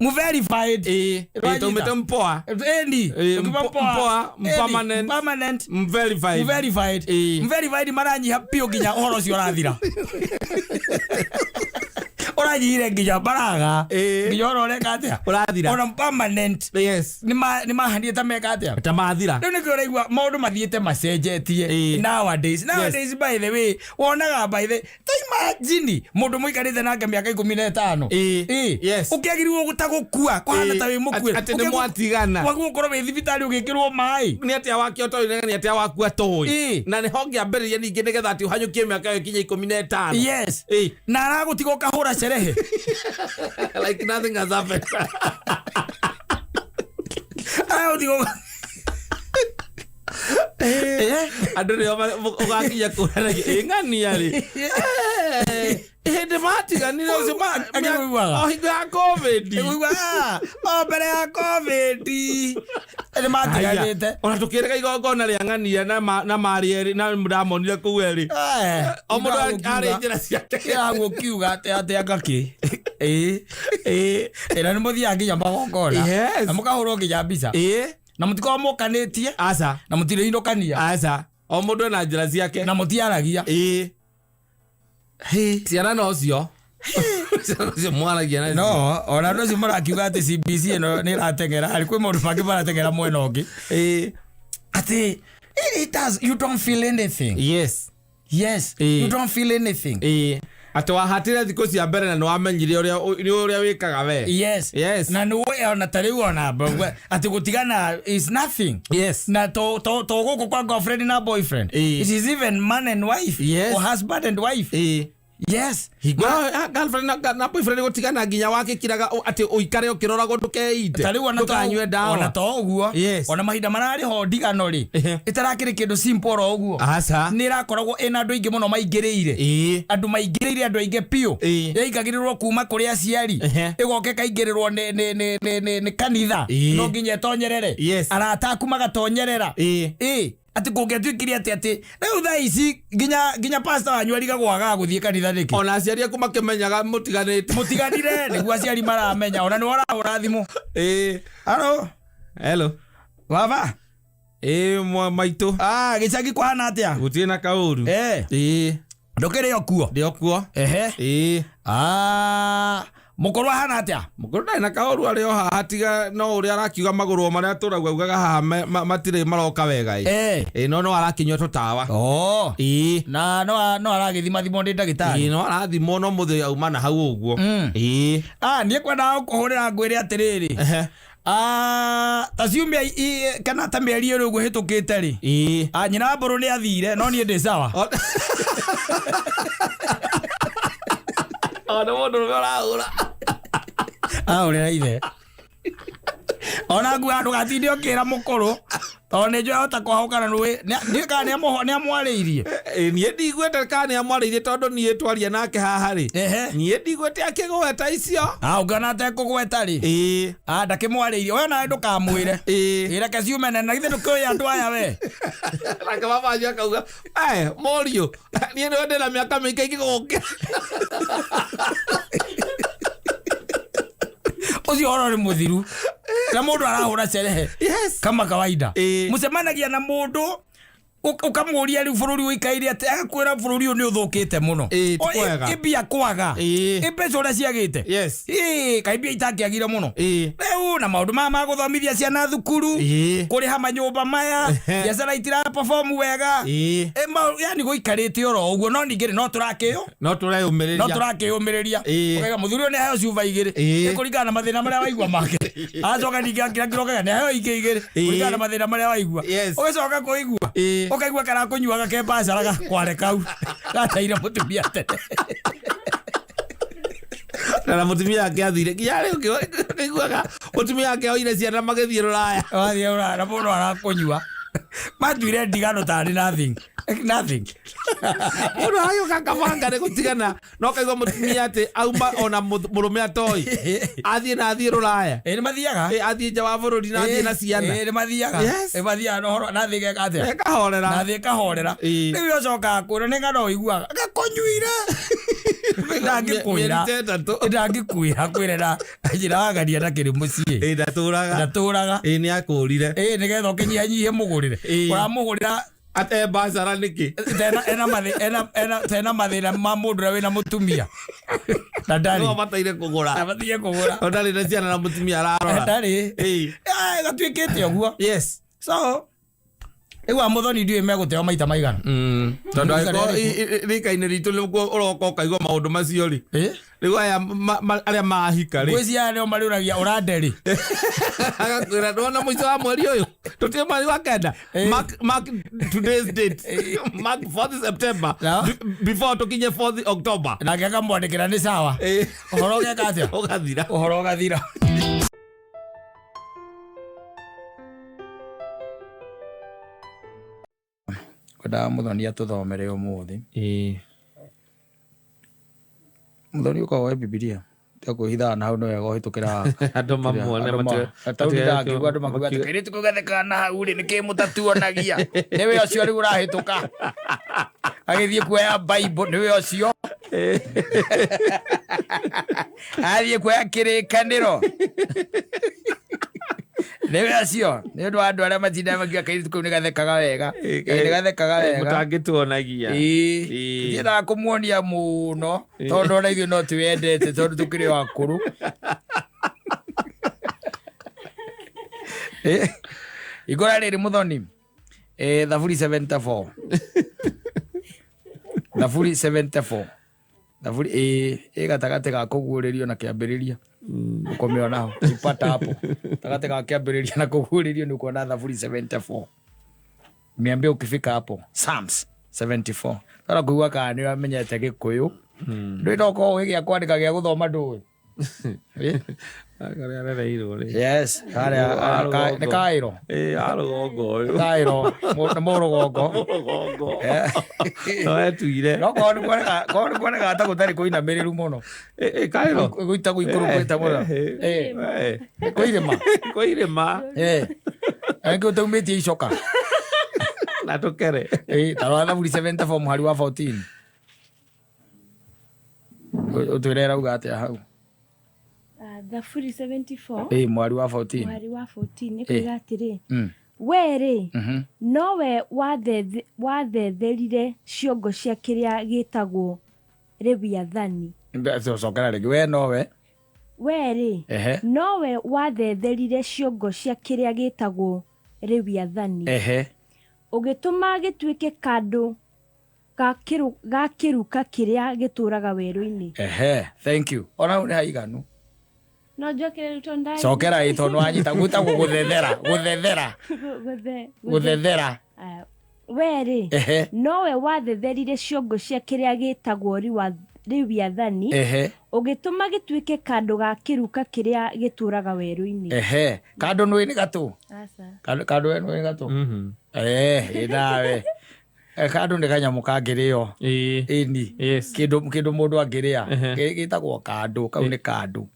mu verified. Ũranyita? Taumĩte mpoa. Ĩni. Ũkiuma mpoa, Ĩni, permanent. permanent. Verified. Verified. Verified maranyiha biũ nginya ũhoro ũcio ũrathira, ũranyihire nginya baraga, nginya ũhoro ũreka atĩa? Ũrathira. Ona permanent nĩ mahanire ta meka atĩa? Ta mathira. Rĩu nĩkĩo ũraigua maũndũ mathiĩte macenjetie nowadays. Nowadays, by the way, wonaga, by the ta imagine mũndũ mũikarĩte nake mĩaka 15. Ũkĩagĩrĩirwo ta gũkua kũhana ta wĩ mũkue. Atĩ nĩ mwatigana. Wagĩrĩirwo gũkorwo wĩ thibitarĩ ũgĩkĩrwo maĩ. Nĩ atĩa wakĩo toĩ, nĩ atĩa wakua toĩ, na nĩho ngĩambĩrĩria ningĩ nĩgetha atĩ ũhanyũkie mĩaka ĩyo ĩkinye 15. Na aragũtiga ũkahũra cerehe. Like nothing has happened. Aragũtiga Andũ nĩo ũgakinya kũranagia ĩ ng'ania rĩ, hĩndĩ matiganire ũcio Akĩiguaga. o hingo ya COVID. Ĩguigua, o mbere ya COVID nĩ matiganĩte. Ona tũkĩrĩga igongona rĩa ng'ania na marĩ erĩ na ndamonire kũu erĩ, o mũndũ arĩ njĩra ciake. Kĩraguo kiuga atĩ anga kĩ ĩ ĩna nĩ mũthiaga nginya magongona na mũkahũrwo nginya mbica na mũtikorwo mũkanĩtie Aca. na mũtirĩinũkania. Aca, o mũndũ ena njĩra ciake. Na mũtiaragia. Ciana nocio, ciana nocio mwaragia nacio. No ona andũ acio marakiuga atĩ CBC ĩno nĩ ĩrateng'era harĩ kwĩ maũndũ mangĩ marateng'era mwena ũngĩ, atĩ it does, you don't feel anything. Yes, you don't feel anything. Atĩ wahatire thikũ cia mbere na nĩ wamenyire ũrĩa nĩ ũrĩa wĩkaga we. Na nĩ ona ta rĩu ona atĩ gũtigana is nothing. Na to gũkũ kwa girlfriend na boyfriend, it is even man and wife or husband and wife. Hingo ĩyo girlfriend na boyfriend gũtigana nginya wakĩkiraga atĩ ũikare ũkĩroragwo ndũkeite, Ta rĩu ona ndũkanyue ndawa. Ona to ũguo, ona mahinda mararĩ ho ndigano rĩ, ĩtarakĩrĩ kĩndũ simple oro ũguo. Aca. Nĩ ĩrakoragwo ĩna andũ aingĩ mũno maingĩrĩire. Andũ maingĩrĩire, andũ aingĩ biũ. Yaingagĩrĩrwo kuma kũrĩ aciari, ĩgoka ĩkaingĩrĩrwo nĩ kanitha. No nginya ĩtonyerere. Arata aku magatonyerera. Atĩ kũngĩatuĩkire atĩ rĩu thaa ici nginya pastor wanyu arigagwo agaga gũthiĩ kanitha nĩkĩ. Ona aciari aku makĩmenyaga mũtiganĩte. Mũtiganire nĩguo aciari maramenya, ona nĩ warahũra thimũ. Halo. Hello. Baba. Ĩĩ, mwa maitũ. Ah, gĩcagi kũhana atĩa? Gũtirĩ na kaũru. Ndũkĩrĩ o kuo? Ndĩ o kuo. Ehe. Ah, mũkũrũ ahana atĩa? Mũkũrũ ndarĩ na kaũru, arĩ o haha, tiga no ũrĩa arakiuga magũrũ o marĩa tũrauga ugaga haha matirĩ maroka wega ĩ. Ĩ, no no arakĩnyua tũtawa. Oh. Na no aragĩthima thimwo nĩ ndagĩtarĩ? Ĩ, no arathimwo, no mũthĩ auma na hau ũguo. Ah, niĩ kwendaga gũkũhũrĩra ngwĩre atĩrĩrĩ. Ah, ta ciumia kana ta mĩeri ĩrĩ ũguo ĩhĩtũkĩte rĩ. Ah, nyina wa mbũrũ nĩ athire no niĩ ndĩ sawa. O nĩ mũndũ ũrũme ũrahũra. Ahũrĩra ithe. Ona nguo ndũgatinde ũkĩra mũkũrũ tondũ nĩ njũĩ ahota kwahũkana nũĩ ndiũĩ kana nĩ amwarĩirie. Ĩ, niĩ ndiguĩte kana nĩ amwarĩirie tondũ niĩ twaria nake haha rĩ. Niĩ ndiguĩte akĩgweta icio. Ah, ũngĩona atekũgweta rĩ. Ah, ndakĩmwarĩirie we nawe ndũkamwĩre. Ĩ, reke ciume nene na githĩ ndũkĩũĩ andũ aya we. Nake baba wanyu akauga, "Eh, mũriũ, niĩ nĩwe ndĩna mĩaka mĩingĩ ingĩgũkĩra." Ũcio ũhoro nĩ mũthiru na mũndũ arahũra cerehe. Yes. Kama kawaida. Ĩĩ. Mũcemanagia na mũndũ ũkamũria rĩu bũrũri ũikaire atĩ agakwĩra bũrũri ũyũ nĩ ũthũkĩte mũno. Ĩĩ, ti O, kwega. ĩ mbia kwaga. Ĩĩ. Ĩ mbeca ũrĩa ciagĩte. Yes. Ĩĩ, kaĩ mbia itakĩagire mũno. Ĩĩ. Rĩu na maũndũ maya ma gũthomithia ciana thukuru. Ĩĩ. Kũrĩha manyũmba maya. Biacara itira perform wega. Ĩĩ. Ĩ, yani gũikarĩte oro ũguo no ningĩ rĩ, no tũrakĩũ No tũreyũmĩrĩria. no tũrakĩyũmĩrĩria. Ĩĩ. Ũkaiga mũthuri ũyũ nĩ aheo cuba igĩrĩ. Ĩĩ. Nĩ kũringana na mathĩna marĩa waigua make. Acoka ningĩ akĩra kĩroka nĩ aheo ingĩ igĩrĩ. Ĩĩ. Kũringana na mathĩna marĩa waigua. Yes. Ũgĩcoka kũigua. Ĩĩ. Ũkaigua karakũnyuaga ke bacara gakware kau. Gataire mũtumia tene. Na mũtumia wake athire nginya rĩu ũkĩiguaga mũtumia wake oire ciana magĩthiĩ rũraya. Wathiĩ ũraya na mũndũ arakũnyua. Matuire ndigano tarĩ nothing. Nothing. Mũndũ aragĩũka akabanga nĩ gũtigana no kaigua mũtumia atĩ auma ona mũrũme atoi athiĩ na athiĩ rũraya. Ĩ nĩ mathiaga. Ĩ, athiĩ nja wa bũrũri na athiĩ na ciana. Ĩ nĩ mathiaga. Yes. Ĩ mathiaga na ũhoro na thĩ geka atĩa? Ĩkahorera. Na thĩ ĩkahorera. Ĩ. Rĩu ũcokaga kwĩrwo nĩ ng'ano ũiguaga. Gakũnyuire. Ndangĩkwĩra. Mĩeri ta ĩtatũ. Ndangĩkwĩra kwĩre na njĩra wagaria ndakĩrĩ mũciĩ. Ĩ, ndatũraga. Ndatũraga. Ĩ, nĩ akũrire. Ĩ nĩgetha ũkĩnyihanyihie mũgũrĩre. Ĩ. Ũramũgũrĩra Ate bacara nĩkĩ? tena ena mathĩ ena ena tena mathĩna ma mũndũ ũrĩa wĩna mũtumia. Na ndarĩ. No abataire kũgũra. Abataire kũgũra. No ndarĩ na ciana na mũtumia ararora. Ndarĩ. Ĩ. Gatuĩkĩte ũguo. Yes. So rĩu a mũthoni ndiũĩ megũteo maita maigana. Tondũ Rika angĩkorwo rĩarĩ rika-inĩ ritũ nĩguo ũroka ũkaigua maũndũ macio rĩ. Ĩ? Rĩu aya arĩa mahika rĩ. Ngwĩciria nĩo marĩũragia ũrande rĩ. Agakwĩra ndwona mũico wa mweri ũyũ. Tũtirĩ mweri wa kenda. Mark today's date. Mark 4th September. No. Before tũkinye 4th October. Nake akamwandĩkĩra nĩ sawa. Ĩ. Ũhoro ũgeka atĩa? Ũgathira. Ũhoro ũgathira. Ngwendaga mũthoni atũthomere ũmũthĩ. Ĩ. Mũthoni ũka woe Bibilia. Tiga kwĩhithaga na hau nĩ wega ũhĩtũkĩra haha. Andũ mamuone Andũ taũni ndangĩigua andũ makiuga atĩ kairĩtu kau gathekaga na hau rĩ nĩkĩ mũtatuonagia. Nĩwe ũcio rĩu ũrahĩtũka. Agĩthiĩ kuoya Bible nĩwe ũcio. Athiĩ kuoya kĩrĩkanĩro. Nĩwe ũcio. Nĩ ũndũ wa andũ arĩa matindaga makiuga kairĩtu kau nĩ gathekaga wega. Ĩ, nĩ gathekaga wega. Mũtangĩtuonagia. Ĩĩ. Ĩĩ. Tũtiendaga kũmuonia mũno tondũ ona ithuĩ no twĩendete tondũ tũkĩrĩ o akũrũ. Ĩ, Igora rĩrĩ mũthoni. Thaburi 74. Thaburi 74. Thaburi ĩ gatagatĩ ga kũguũrĩrio na kĩambĩrĩria. Ũkũmĩona ho. Ipata hapo. Gatagatĩ ga kĩambĩrĩria na kũguũrĩrio nĩ ũkuona Thaburi 74. Niambie ukifika hapo. Psalms 74. Tara kuigua kana nĩ ũramenyete Gĩkũyũ. Ndũĩ no ũkorwo ũĩ gĩa kwandĩka gĩa gũthoma ndũĩ. Ĩ? Karĩa arereirwo rĩ. Yes, harĩa nĩ kaĩro. Ĩ, a rũgongo ũyũ. Kaĩro, nĩ mũrũgongo. Rũgongo. No etuire. No korwo nĩ kuoneka korwo nĩ kuonekaga ta gũtarĩ kũinamĩrĩru mũno. Ĩ, kaĩro. Gũita gũikũrũkĩte mũno. Ĩ, Ĩ. kwĩ irĩma. Kwĩ irĩma. Ĩ. Angĩ ũtaumĩtie icoka. Na tũkere. Ĩ, ta rora Thaburi 74 mũhari wa 14. Ũtwĩre ĩrauga atĩa hau. Thaburi 74 Ĩ, mũhari wa 14. mũhari wa 14 nĩ kuga atĩrĩ, Mm. we rĩ Mhm. nowe wathetherire ciongo cia kĩrĩa gĩtagwo Leviathani. Cokera rĩngĩ we nowe. We rĩ Ehe. nowe wathetherire ciongo cia kĩrĩa gĩtagwo Leviathani. Ehe. Ũgĩtũma gĩtuĩke kandũ ga kĩruka kĩrĩa gĩtũũraga werũ-inĩ. Ehe. Thank you. Ona hau nĩ haiganu. No njokere rĩu tondũ ndari- Cokera ĩ tondũ wanyita gwĩtagwo gũthethera, gũthethera, gũthethera. Aya. We-rĩ, nowe wathetherire ciongo cia kĩrĩa gĩĩtagwo Lewiathani, ũgĩtũma gĩtuĩke kandũ ga kĩruka kĩrĩa gĩtũũraga werũ-inĩ. Ehe, kandũ nĩũĩ nĩ gatũ? Aca. Kandũ, kandũ we nĩũĩ nĩ gatũ? Ĩ nawe. Kandũ nĩ kanyamũ kangĩrĩo. Ĩni. Kĩndũ, kĩndũ mũndũ angĩrĩa. Gĩtagwo kandũ, kau nĩ kandũ.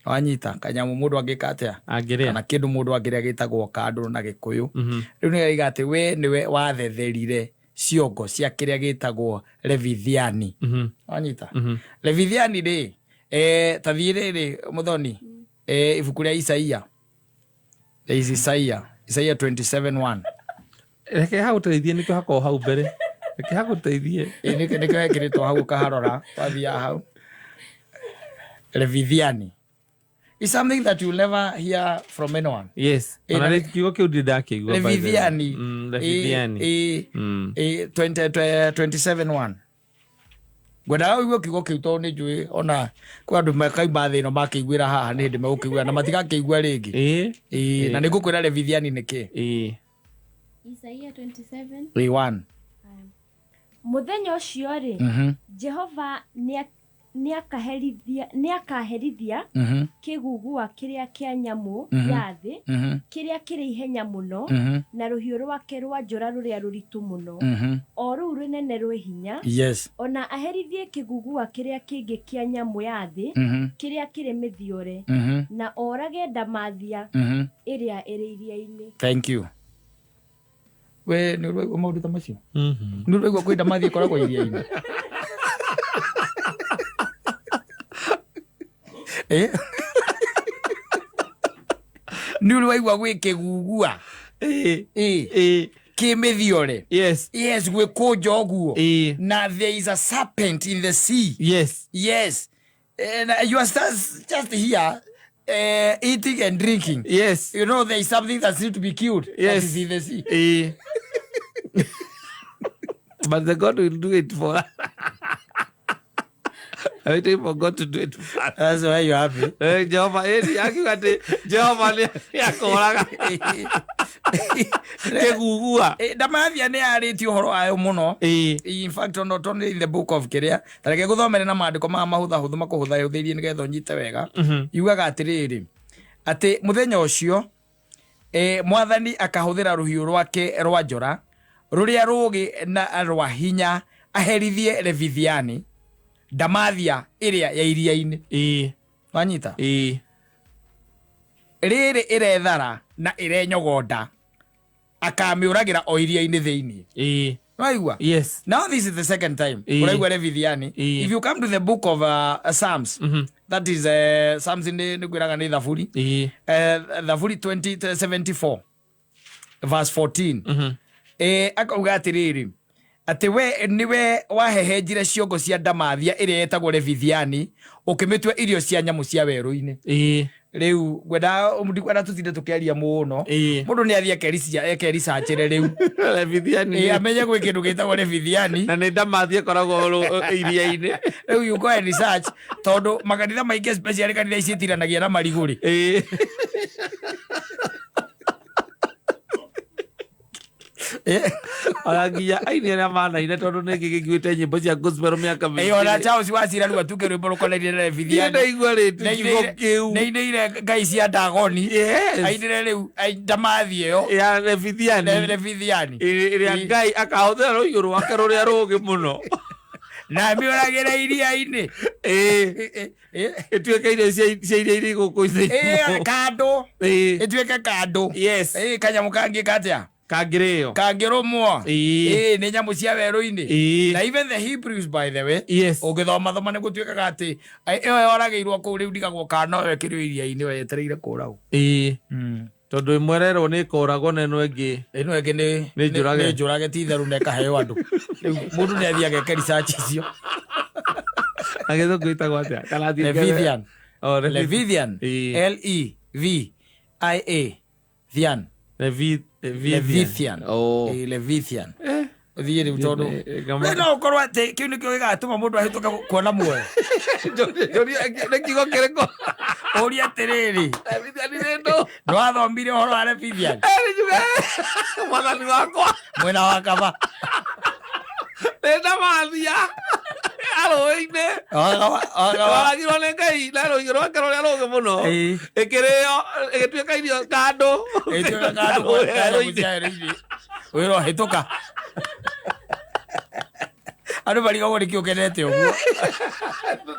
Wanyita, kanyamũ mũndũ angĩka atĩa? Angĩrĩa. Kana kĩndũ mũndũ angĩrĩa gĩtagwo kandũ na Gĩkũyũ. Rĩu nĩ araiga atĩ we nĩwe wathetherire ciongo cia kĩrĩa gĩtagwo Levithiani. Wanyita? Levithiani rĩ, ta thiĩ rĩrĩ Mũthoni, ibuku rĩa Isaia. There is Isaia. Isaia 27:1. Reke hagũteithie nĩkĩo hakoragwo hau mbere. Reke hagũteithie. Ĩ, nĩkĩo hekĩrĩtwo hau ũkaharora wathiaga hau. Levithiani. It's something that you'll never hear from anyone. Yes. Ĩ, Ona na- rĩ kiugo kĩu ndirĩ ndakĩigua, by the way. Levithiani. Levithiani. Ĩ, ĩ, 27:1. Ngwendaga ũigue kiugo kĩu tondũ nĩ njũĩ ona kwĩ andũ makaima thĩ ĩno makĩiguĩra haha nĩ hĩndĩ megũkĩigua na matigakĩigua rĩngĩ. Ĩ, na nĩ ngũkwĩra Levithiani nĩ kĩ. Isaia 27. Ĩ, 1. Mũthenya ũcio-rĩ, Jehova nĩakaherithia kĩgugua kĩrĩa kĩa nyamũ ya thĩ, kĩrĩa kĩrĩ ihenya mũno, na rũhiũ rwake rwa njora rũrĩa rũritũ mũno, o rũu rũnene rwĩ hinya, o na aherithie kĩgugua kĩrĩa kĩngĩ kĩa nyamũ ya thĩ, kĩrĩa kĩrĩ mĩthiore, na orage ndamathia ĩrĩa ĩrĩ iria-inĩ. Thank you. We nĩ ũraigua maũndũ ta macio? Nĩ ũraigua kwĩ ndamathia ĩkoragwo iria-inĩ? Nĩ ũraigua gwĩ kĩgugua? Kĩ mĩthiore? Yes. Yes, gwĩkũnja ũguo. Na there is a serpent in the sea. Yes. Yes. And you are just here eating and drinking. Yes. You know there is something that needs to be killed. That Yes. is in the sea. But the God will do it for us. I'm waiting for God to do it for us. That's why you're happy. Jehovah, ni akiuga atĩ Jehovah nĩ akũraga kĩgugua. Ndamathia nĩ yarĩtie ũhoro wayo mũno. In fact, not only in the book of Kĩrĩa, ta reke ngũthomere na maandĩko maya mahũthahũthũ makũhũthahũthĩirie nĩgetha ũnyite wega. Yugaga atĩrĩrĩ, atĩ mũthenya ũcio, mwathani akahũthĩra rũhiũ rwake rwa njora rũrĩa rũũgĩ na rwa hinya aherithie Levithiani, ndamathia ĩrĩa ya iria-inĩ. Wanyita? Rĩrĩ ĩrethara na ĩrenyogonda, akamĩũragĩra o iria-inĩ thĩinĩ. Waigua? Yes. Now this is the second time. Ũraigua Levithiani. If you come to the book of Psalms, that is Psalms nĩ ngwĩraga nĩ Thaburi. Thaburi 2074 verse 14. Akauga atĩrĩrĩ, atĩ we nĩwe wahehenjire ciongo cia ndamathia ĩrĩa ĩtagwo Levithiani, ũkĩmĩtua irio cia nyamũ cia werũ-inĩ. Rĩu ngwenda ndikwenda tũtinde tũkĩaria mũno. Mũndũ nĩ athiĩ akerisearchere rĩu. Levithiani. Amenye gwĩ kĩndũ gĩtagwo Levithiani. Na nĩ ndamathia ĩkoragwo iria-inĩ. Rĩu you go and research, tondũ makanitha maingĩ especially kanitha ici itiranagia na marigũ rĩ. Ona nginya aini arĩa manaine tondũ nĩ ngĩgĩkuĩte nyĩmbo cia gospel mĩaka mĩingĩ. Ona Charles Wachira rĩu atuke rwĩmbo rũkonainie na Levithiani. Niĩ ndaigua rĩtu Nĩ kiugo kĩu. ainĩire ngai cia Dagoni. Yes. Ainĩre rĩu, ndamathi ĩyo. Ya Levithiani. Levithiani. Ĩrĩa Ngai akahũthĩra rũhiũ rwake rũrĩa rũũgĩ mũno. Na amĩũragĩre iria-inĩ. Ĩtuĩke irio cia iria irĩ gũkũ thĩinĩ. Kandũ. Ĩtuĩke kandũ. Yes. Kanyamũ kangĩ katia? Kangĩrĩo. Kangĩrũmwo. Nĩ nyamũ cia werũ-inĩ. Na even the Hebrews, by the way, Yes. ũngĩthoma thoma nĩ gũtuĩkaga atĩ, ĩyo yoragĩirwo kũu rĩu ndigagwo kana no ĩkĩrĩ iria-inĩ wetereire kũragwo. Tondũ ĩmwe ĩrerwo nĩ ĩkoragwo na ĩno ĩngĩ. Ĩno ĩngĩ Nĩ njũrage. nĩ njũrage ti itherũ na ĩkaheo andũ. Rĩu mũndũ nĩ athiĩ ageke research icio. Na gĩthũngũ ĩtagwo atĩa? Kana athiĩ Levithian. Oh, Levithian. Levithian. L E V I A Thian. Levithian. Levithian. Oh. Levithian. Ũthiĩ rĩu tondũ Ngama- We no ũkorwo atĩ kĩu nĩkĩo gĩgatũma mũndũ ahĩtũke kuona muoyo. Njũria nĩ kiugo kĩrĩkũ? Ũria atĩrĩrĩ, Levithiani nĩ ndũ? ndwathomire ũhoro wa Levithiani? Nĩ njuge mwathani wakwa Mwena wa kaba. Nĩ ndamathia arũĩ-inĩ. Wakaba. Waragirwo nĩ Ngai na rũhiũ rwake rũrĩa rũũgĩ mũno. Ĩĩ. Ĩkĩrĩo ĩgĩtuĩka irio kandũ. Ĩtuĩka kandũ Werũ-inĩ. Wĩra ũhĩtũka. Andũ marigagwo nĩkĩ ũkenete ũguo.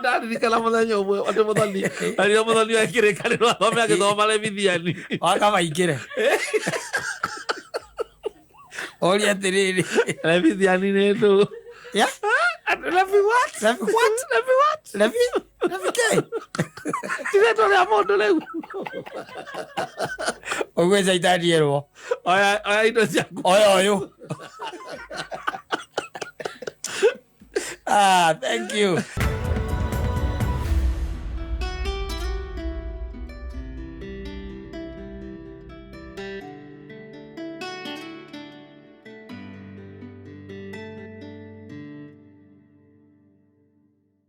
Ndaririkana mũthenya ũmwe atĩ mũthoni arĩa mũthoni wa kĩrĩkanĩro athome agĩthoma Levithiani. Wakaba ingĩre. Ũria atĩrĩrĩ. Levithiani nĩ ndũ. Yeah? Levi what? Levi what? Levi what? Levi? Levi kĩ? Ti rĩtwa rĩa mũndũ rĩu. Ũguo caitani erwo. Oya oya indo ciaku. Oya ũyũ. Ah, thank you.